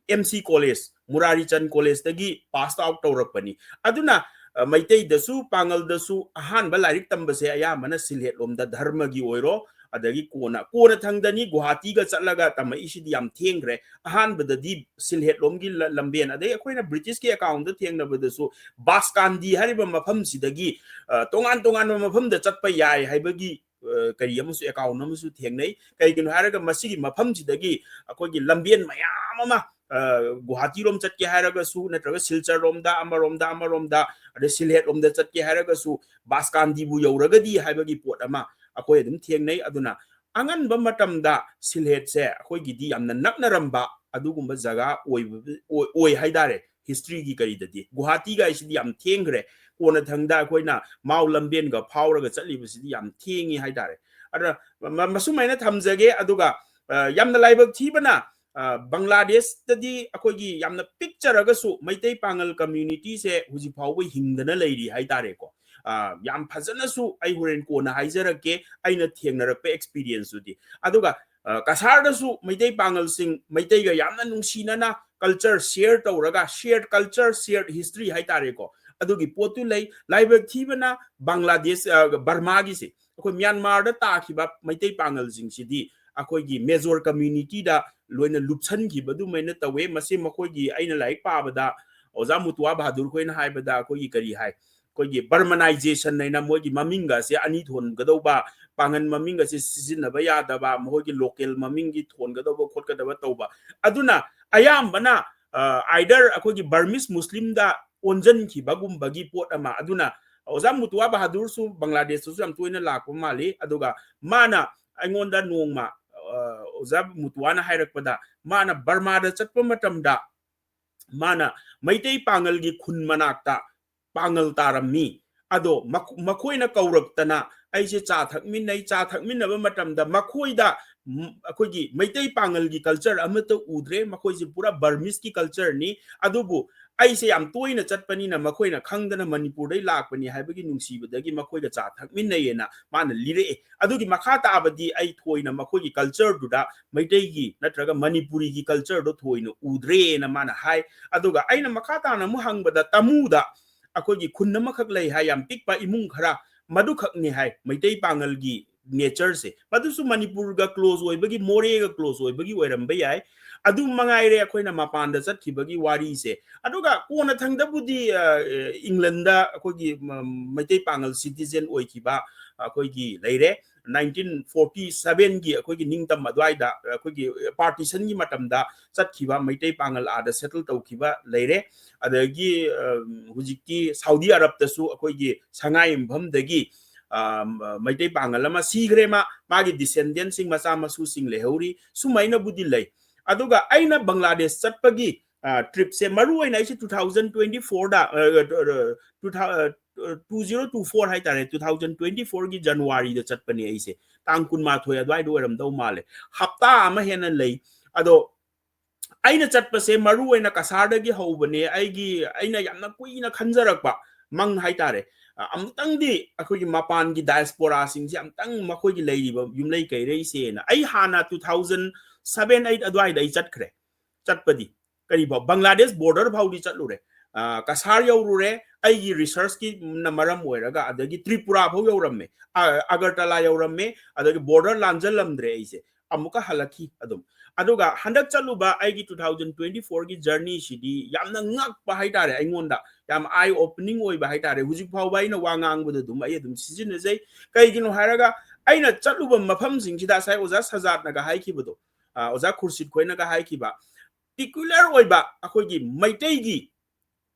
ꯑꯦꯝ ꯁꯤ ꯀꯣꯂꯦꯖ, ꯃꯨꯔꯥꯔꯤꯆꯟ ꯀꯣꯂꯦꯖꯇꯒꯤ pass out ꯇꯧꯔꯛꯄꯅꯤ꯫ ꯑꯗꯨꯅ, ꯑ, ꯃꯩꯇꯩꯗꯁꯨ, ꯄꯥꯉꯜꯗꯁꯨ ꯑꯍꯥꯟꯕ ꯂꯥꯏꯔꯤꯛ ꯇꯝꯕꯁꯦ ꯑꯌꯥꯝꯕꯅ ꯁꯤꯜꯍꯦꯠꯂꯣꯝꯗ, ꯙꯔꯃꯒꯤ ꯑꯣꯏꯔꯣ, ꯑꯗꯒꯤ ꯀꯣꯟꯅ, ꯀꯣꯟꯅ ꯊꯪꯗꯅꯤ ꯒꯨꯋꯥꯍꯥꯇꯤꯒ ꯆꯠꯂꯒ ꯇꯝꯃꯛꯏꯁꯤꯗꯤ ꯌꯥꯝ ꯊꯦꯡꯈ꯭ꯔꯦ꯫ ꯑꯍꯥꯟꯕꯗꯗꯤ ꯁꯤꯜꯍꯦꯠꯂꯣꯝꯒꯤ ꯂ-, ꯂꯝꯕꯦꯟ, ꯑꯗꯩ ꯑꯩꯈꯣꯏꯅ ꯕ꯭ꯔꯤꯇꯤꯁꯀꯤ ꯑꯦꯀꯥꯎꯟꯗ ꯊꯦꯡꯅꯕꯗꯁꯨ ꯕꯥꯁꯀꯥꯟꯗꯤ ꯍꯥꯏꯔꯤꯕ ꯃꯐꯝꯁꯤꯗꯒꯤ, ꯑ, ꯇꯣꯉꯥꯟ ꯇꯣꯉꯥꯟꯕ ꯃꯐꯝꯗ ꯆꯠꯄ ꯌꯥꯏ ꯍꯥꯏꯕꯒꯤ, ꯑ, ꯀꯔꯤ ꯑꯃꯁꯨ, ꯑꯦꯀꯥꯎꯟ ꯑꯃꯁꯨ ꯊꯦꯡꯅꯩ꯫ ꯀꯩꯒꯤꯅꯣ ꯍꯥꯏꯔꯒ ꯃꯁꯤꯒꯤ ꯃꯐꯝꯁꯤꯗꯒꯤ ꯑꯩꯈꯣꯏꯒꯤ ꯂꯝꯕꯦꯟ ꯃꯌꯥꯝ ꯑꯃ, ꯑ, ꯒꯨꯋꯥꯍꯥꯇꯤꯔꯣꯝ ꯆꯠꯀꯦ ꯍꯥꯏꯔꯒꯁꯨ, ꯅꯠꯇ꯭ꯔꯒ ꯁꯤꯜꯆꯔꯔꯣꯝꯗ, ꯑꯃꯔꯣꯝꯗ, ꯑꯃꯔꯣꯝꯗ, ꯑꯗꯩ ꯁꯤꯜꯍꯦꯠꯂꯣꯝꯗ ꯆꯠꯀꯦ ꯍꯥꯏꯔꯒꯁꯨ ꯕꯥꯁꯀꯥꯟꯗꯤꯕꯨ ꯌꯧꯔꯒꯗꯤ ꯍꯥꯏꯕꯒꯤ ꯄꯣꯠ ꯑꯃ ꯑꯩꯈꯣꯏ ꯑꯗꯨꯝ ꯊꯦꯡꯅꯩ꯫ ꯑꯗꯨꯅ ꯑꯉꯟꯕ ꯃꯇꯝꯗ ꯁꯤꯜꯍꯦꯠꯁꯦ ꯑꯩꯈꯣꯏꯒꯤꯗꯤ ꯌꯥꯝꯅ ꯅꯛꯅꯔꯝꯕ ꯑꯗꯨꯒꯨꯝꯕ ꯖꯒꯥ ꯑꯣꯏꯕ, ꯑꯣꯏ, ꯑꯣꯏ ꯍꯥꯏꯇꯥꯔꯦ꯫ ꯍꯤꯁꯇ꯭ꯔꯤꯒꯤ ꯀꯔꯤꯗꯗꯤ ꯒꯨꯋꯥꯍꯥꯇꯤꯒ ꯍꯥꯏꯁꯤꯗꯤ ꯌꯥꯝ ꯊꯦꯡꯈ꯭ꯔꯦ꯫ ꯀꯣꯟꯅ ꯊꯪꯗ ꯑꯩꯈꯣꯏꯅ ꯃꯥꯎ ꯂꯝꯕꯦꯟꯒ ꯐꯥꯎꯔꯒ ꯆꯠꯂꯤꯕꯁꯤꯗꯤ ꯌꯥꯝ ꯊꯦꯡꯉꯤ ꯍꯥꯏꯇꯥꯔꯦ꯫ ꯑꯗꯨꯅ ꯃ-, ꯃꯁꯨꯃꯥꯏꯅ ꯊꯝꯖꯒꯦ꯫ ꯑꯗꯨꯒ, ꯑ, ꯌꯥꯝꯅ ꯂꯥꯏꯕꯛ ꯊꯤꯕꯅ, ꯑ, ꯕꯪꯒ꯭ꯂꯥꯗꯦꯁꯇꯗꯤ ꯑꯩꯈꯣꯏꯒꯤ ꯌꯥꯝꯅ ꯄꯤꯛꯆꯔꯒꯁꯨ ꯃꯩꯇꯩ ꯄꯥꯉꯜ communityꯁꯦ ꯍꯧꯖꯤꯛ ꯐꯥꯎꯕ ꯍꯤꯡꯗꯅ ꯂꯩꯔꯤ ꯍꯥꯏꯇꯥꯔꯦꯀꯣ꯫ ꯑ, ꯌꯥꯝ ꯐꯖꯅꯁꯨ ꯑꯩ ꯍꯣꯔꯦꯟ ꯀꯣꯟꯅ ꯍꯥꯏꯖꯔꯛꯀꯦ ꯑꯩꯅ ꯊꯦꯡꯅꯔꯛꯄ experienceꯇꯨꯗꯤ꯫ ꯑꯗꯨꯒ, ꯑ, ꯀꯁꯥꯔꯗꯁꯨ ꯃꯩꯇꯩ ꯄꯥꯉꯜꯁꯤꯡ ꯃꯩꯇꯩꯒ ꯌꯥꯝꯅ ꯅꯨꯡꯁꯤꯅꯅ culture share ꯇꯧꯔꯒ, shared culture, shared history ꯍꯥꯏꯇꯥꯔꯦꯀꯣ, ꯑꯗꯨꯒꯤ ꯄꯣꯠꯇꯨ ꯂꯩ꯫ ꯂꯥꯏꯕꯛ ꯊꯤꯕꯅ ꯕꯪꯒ꯭ꯂꯥꯗꯦꯁ, ꯑ, ꯕꯔꯃꯥꯒꯤꯁꯦ, ꯑꯩꯈꯣꯏ ꯃ꯭ꯌꯥꯟꯃꯥꯔꯗ ꯇꯥꯈꯤꯕ ꯃꯩꯇꯩ ꯄꯥꯉꯜꯁꯤꯡꯁꯤꯗꯤ ꯑꯩꯈꯣꯏꯒꯤ major communityꯗ ꯂꯣꯏꯅ ꯂꯨꯞꯁꯟꯈꯤꯕ ꯑꯗꯨꯃꯥꯏꯅ ꯇꯧꯋꯦ꯫ ꯃꯁꯤ ꯃꯈꯣꯏꯒꯤ, ꯑꯩꯅ ꯂꯥꯏꯔꯤꯛ ꯄꯥꯕꯗ ꯑꯣꯖꯥ ꯃꯨꯇꯨꯋꯥ ꯕꯍꯥꯗꯨꯔ ꯈꯣꯏꯅ ꯍꯥꯏꯕꯗ ꯑꯩꯈꯣꯏꯒꯤ ꯀꯔꯤ ꯍꯥꯏ, ꯑꯩꯈꯣꯏꯒꯤ Burmanization ꯍꯥꯏꯅ ꯃꯣꯏꯒꯤ ꯃꯃꯤꯡꯒꯁꯦ ꯑꯅꯤ ꯊꯣꯟꯒꯗꯧꯕ, ꯄꯥꯡꯒꯟ ꯃꯃꯤꯡꯒꯁꯦ ꯁꯤꯖꯤꯟꯅꯕ ꯌꯥꯗꯕ, ꯃꯈꯣꯏꯒꯤ local ꯃꯃꯤꯡꯒꯤ ꯊꯣꯟꯒꯗꯧꯕ ꯈꯣꯠꯀꯗꯕ ꯇꯧꯕ꯫ ꯑꯗꯨꯅ ꯑꯌꯥꯝꯕꯅ ꯑ, either ꯑꯩꯈꯣꯏꯒꯤ Burmese Muslimꯗ ꯑꯣꯟꯁꯤꯟꯈꯤꯕꯒꯨꯝꯕꯒꯤ ꯄꯣꯠ ꯑꯃ꯫ ꯑꯗꯨꯅ ꯑꯣꯖꯥ ꯃꯨꯇꯨꯋꯥ ꯕꯍꯥꯗꯨꯔꯁꯨ ꯕꯪꯒ꯭ꯂꯥꯗꯦꯁꯇꯁꯨ ꯌꯥꯝ ꯇꯣꯏꯅ ꯂꯥꯛꯄ ꯃꯥꯜꯂꯤ꯫ ꯑꯗꯨꯒ ꯃꯥꯅ ꯑꯩꯉꯣꯟꯗ ꯅꯣꯡꯃ, ꯑ, ꯑꯣꯖꯥ ꯃꯨꯇꯨꯋꯥꯅ ꯍꯥꯏꯔꯛꯄꯗ, ꯃꯥꯅ ꯕꯔꯃꯥꯗ ꯆꯠꯄ ꯃꯇꯝꯗ ꯃꯥꯅ ꯃꯩꯇꯩ ꯄꯥꯉꯜꯒꯤ ꯈꯨꯟ ꯃꯅꯥꯛꯇ ꯄꯥꯉꯜ ꯇꯥꯔꯝꯃꯤ꯫ ꯑꯗꯣ ꯃꯈ-, ꯃꯈꯣꯏꯅ ꯀꯧꯔꯛꯇꯅ ꯑꯩꯁꯦ ꯆꯥ ꯊꯛꯃꯤꯟꯅꯩ꯫ ꯆꯥ ꯊꯛꯃꯤꯟꯅꯕ ꯃꯇꯝꯗ ꯃꯈꯣꯏꯗ, ꯎꯝ, ꯑꯩꯈꯣꯏꯒꯤ ꯃꯩꯇꯩ ꯄꯥꯉꯜꯒꯤ culture ꯑꯃꯠꯇ ꯎꯗ꯭ꯔꯦ, ꯃꯈꯣꯏꯁꯦ ꯄꯨꯔꯥ Burmeseꯀꯤ cultureꯅꯤ꯫ ꯑꯗꯨꯕꯨ ꯑꯩꯁꯦ ꯌꯥꯝ ꯇꯣꯏꯅ ꯆꯠꯄꯅꯤꯅ ꯃꯈꯣꯏꯅ ꯈꯪꯗꯅ ꯃꯅꯤꯄꯨꯔꯗꯩ ꯂꯥꯛꯄꯅꯤ ꯍꯥꯏꯕꯒꯤ ꯅꯨꯡꯁꯤꯕꯗꯒꯤ ꯃꯈꯣꯏꯒ ꯆꯥ ꯊꯛꯃꯤꯟꯅꯩꯌꯦꯅ ꯃꯥꯅ ꯂꯤꯔꯛꯑꯦ꯫ ꯑꯗꯨꯒꯤ ꯃꯈꯥ ꯇꯥꯕꯗꯤ ꯑꯩ ꯊꯣꯏꯅ ꯃꯈꯣꯏꯒꯤ cultureꯗꯨꯗ ꯃꯩꯇꯩꯒꯤ ꯅꯠꯇ꯭ꯔꯒ ꯃꯅꯤꯄꯨꯔꯤꯒꯤ cultureꯗꯣ ꯊꯣꯏꯅ ꯎꯗ꯭ꯔꯦꯅ ꯃꯥꯅ ꯍꯥꯏ꯫ ꯑꯗꯨꯒ ꯑꯩꯅ ꯃꯈꯥ ꯇꯥꯅ ꯑꯃꯨꯛ ꯍꯪꯕꯗ, ꯇꯥꯃꯨꯗ ꯑꯩꯈꯣꯏꯒꯤ ꯈꯨꯟ ꯑꯃꯈꯛ ꯂꯩ ꯍꯥꯏ, ꯌꯥꯝ ꯄꯤꯛꯄ ꯏꯃꯨꯡ ꯈꯔ, ꯃꯗꯨꯈꯛꯅꯤ ꯍꯥꯏ ꯃꯩꯇꯩ ꯄꯥꯉꯜꯒꯤ natureꯁꯦ꯫ ꯃꯗꯨꯁꯨ ꯃꯅꯤꯄꯨꯔꯒ close ꯑꯣꯏꯕꯒꯤ, ꯃꯣꯔꯦꯒ close ꯑꯣꯏꯕꯒꯤ ꯑꯣꯏꯔꯝꯕ ꯌꯥꯏ꯫ ꯑꯗꯨ ꯃꯉꯥꯏꯔꯦ ꯑꯩꯈꯣꯏꯅ ꯃꯄꯥꯟꯗ ꯆꯠꯈꯤꯕꯒꯤ ꯋꯥꯔꯤꯁꯦ꯫ ꯑꯗꯨꯒ ꯀꯣꯟꯅ ꯊꯪꯗꯕꯨꯗꯤ, ꯑ, ꯑ, ꯏꯪꯂꯦꯟꯗ ꯑꯩꯈꯣꯏꯒꯤ, ꯃ-, ꯃꯩꯇꯩ ꯄꯥꯉꯜ citizen ꯑꯣꯏꯈꯤꯕ ꯑꯩꯈꯣꯏꯒꯤ ꯂꯩꯔꯦ꯫ nineteen forty sevenꯒꯤ ꯑꯩꯈꯣꯏꯒꯤ ꯅꯤꯡꯇꯝ ꯑꯗꯨꯋꯥꯏꯗ, ꯑꯩꯈꯣꯏꯒꯤ partitionꯒꯤ ꯃꯇꯝꯗ ꯆꯠꯈꯤꯕ ꯃꯩꯇꯩ ꯄꯥꯉꯜ ꯑꯥꯗ settle ꯇꯧꯈꯤꯕ ꯂꯩꯔꯦ꯫ ꯑꯗꯒꯤ, ꯑ, ꯍꯧꯖꯤꯛꯇꯤ ꯁꯥꯎꯗꯤ ꯑꯔꯕꯇꯁꯨ ꯑꯩꯈꯣꯏꯒꯤ ꯁꯉꯥꯏ ꯌꯨꯝꯐꯝꯗꯒꯤ, ꯑ, ꯃꯩꯇꯩ ꯄꯥꯉꯜ ꯑꯃ ꯁꯤꯈ꯭ꯔꯦ, ꯃꯥ, ꯃꯥꯒꯤ descendantꯁꯤꯡ, ꯃꯆꯥ ꯃꯁꯨꯁꯤꯡ ꯂꯩꯍꯧꯔꯤ, ꯁꯨꯃꯥꯏꯅꯕꯨꯗꯤ ꯂꯩ꯫ ꯑꯗꯨꯒ ꯑꯩꯅ ꯕꯪꯒ꯭ꯂꯥꯗꯦꯁ ꯆꯠꯄꯒꯤ, ꯑ, tripꯁꯦ ꯃꯔꯨ ꯑꯣꯏꯅ ꯑꯩꯁꯦ two thousand twenty fourꯗ, ꯑ, ꯑ, two thou-, ꯑ, two zero two four ꯍꯥꯏꯇꯥꯔꯦ, two thousand twenty fourꯒꯤ Januaryꯗ ꯆꯠꯄꯅꯦ ꯑꯩꯁꯦ, ꯇꯥꯡ ꯀꯨꯟꯃꯥꯊꯣꯏ ꯑꯗꯨꯋꯥꯏꯗ ꯑꯣꯏꯔꯝꯗꯧ ꯃꯥꯜꯂꯦ꯫ ꯍꯞꯇꯥ ꯑꯃ ꯍꯦꯟꯅ ꯂꯩ꯫ ꯑꯗꯣ ꯑꯩꯅ ꯆꯠꯄꯁꯦ ꯃꯔꯨ ꯑꯣꯏꯅ ꯀꯁꯥꯔꯗꯒꯤ ꯍꯧꯕꯅꯦ꯫ ꯑꯩꯒꯤ, ꯑꯩꯅ ꯌꯥꯝꯅ ꯀꯨꯏꯅ ꯈꯟꯖꯔꯛꯄ ꯃꯪ ꯍꯥꯏꯇꯥꯔꯦ꯫ ꯑ, ꯑꯃꯨꯛꯇꯪꯗꯤ ꯑꯩꯈꯣꯏꯒꯤ ꯃꯄꯥꯟꯒꯤ diasporaꯁꯤꯡꯁꯦ ꯑꯃꯨꯛꯇꯪ ꯃꯈꯣꯏꯒꯤ ꯂꯩꯔꯤꯕ ꯌꯨꯝꯂꯩ ꯀꯩꯔꯩꯁꯦꯅ꯫ ꯑꯩ ꯍꯥꯟꯅ two thousand seven eight ꯑꯗꯨꯋꯥꯏꯗ ꯑꯩ ꯆꯠꯈ꯭ꯔꯦ꯫ ꯆꯠꯄꯗꯤ ꯀꯔꯤꯐꯥꯎ, ꯕꯪꯒ꯭ꯂꯥꯗꯦꯁ border ꯐꯥꯎꯗꯤ ꯆꯠꯂꯨꯔꯦ꯫ ꯑ, ꯀꯁꯥꯔ ꯌꯧꯔꯨꯔꯦ, ꯑꯩꯒꯤ researchꯀꯤꯅ ꯃꯔꯝ ꯑꯣꯏꯔꯒ, ꯑꯗꯒꯤ ꯇ꯭ꯔꯤꯄꯨꯔꯥ ꯐꯥꯎ ꯌꯧꯔꯝꯃꯦ, ꯑ, ꯑꯒꯔꯇꯂꯥ ꯌꯧꯔꯝꯃꯦ, ꯑꯗꯒꯤ border ꯂꯥꯟꯖꯜꯂꯝꯗ꯭ꯔꯦ ꯑꯩꯁꯦ꯫ ꯑꯃꯨꯛꯀ ꯍꯜꯂꯛꯈꯤ ꯑꯗꯨꯝ꯫ ꯑꯗꯨꯒ ꯍꯟꯗꯛ ꯆꯠꯂꯨꯕ ꯑꯩꯒꯤ two thousand twenty fourꯒꯤ journeyꯁꯤꯗꯤ ꯌꯥꯝꯅ ꯉꯛꯄ ꯍꯥꯏꯇꯥꯔꯦ, ꯑꯩꯉꯣꯟꯗ ꯌꯥꯝ eye opening ꯑꯣꯏꯕ ꯍꯥꯏꯇꯥꯔꯦ꯫ ꯍꯧꯖꯤꯛ ꯐꯥꯎꯕ ꯑꯩꯅ ꯋꯥ ꯉꯥꯡꯕꯗ ꯑꯗꯨꯝ ꯑꯩ ꯑꯗꯨꯝ ꯁꯤꯖꯤꯟꯅꯖꯩ꯫ ꯀꯩꯒꯤꯅꯣ ꯍꯥꯏꯔꯒ, ꯑꯩꯅ ꯆꯠꯂꯨꯕ ꯃꯐꯝꯁꯤꯡꯁꯤꯗ ꯉꯁꯥꯏ ꯑꯣꯖꯥ ꯁꯖꯥꯠꯅꯒ ꯍꯥꯏꯈꯤꯕꯗꯣ, ꯑ, ꯑꯣꯖꯥ ꯈꯨꯔꯁꯤꯠ ꯈꯣꯏꯅꯒ ꯍꯥꯏꯈꯤꯕ, ꯄꯤꯀꯨꯂꯔ ꯑꯣꯏꯕ ꯑꯩꯈꯣꯏꯒꯤ ꯃꯩꯇꯩꯒꯤ,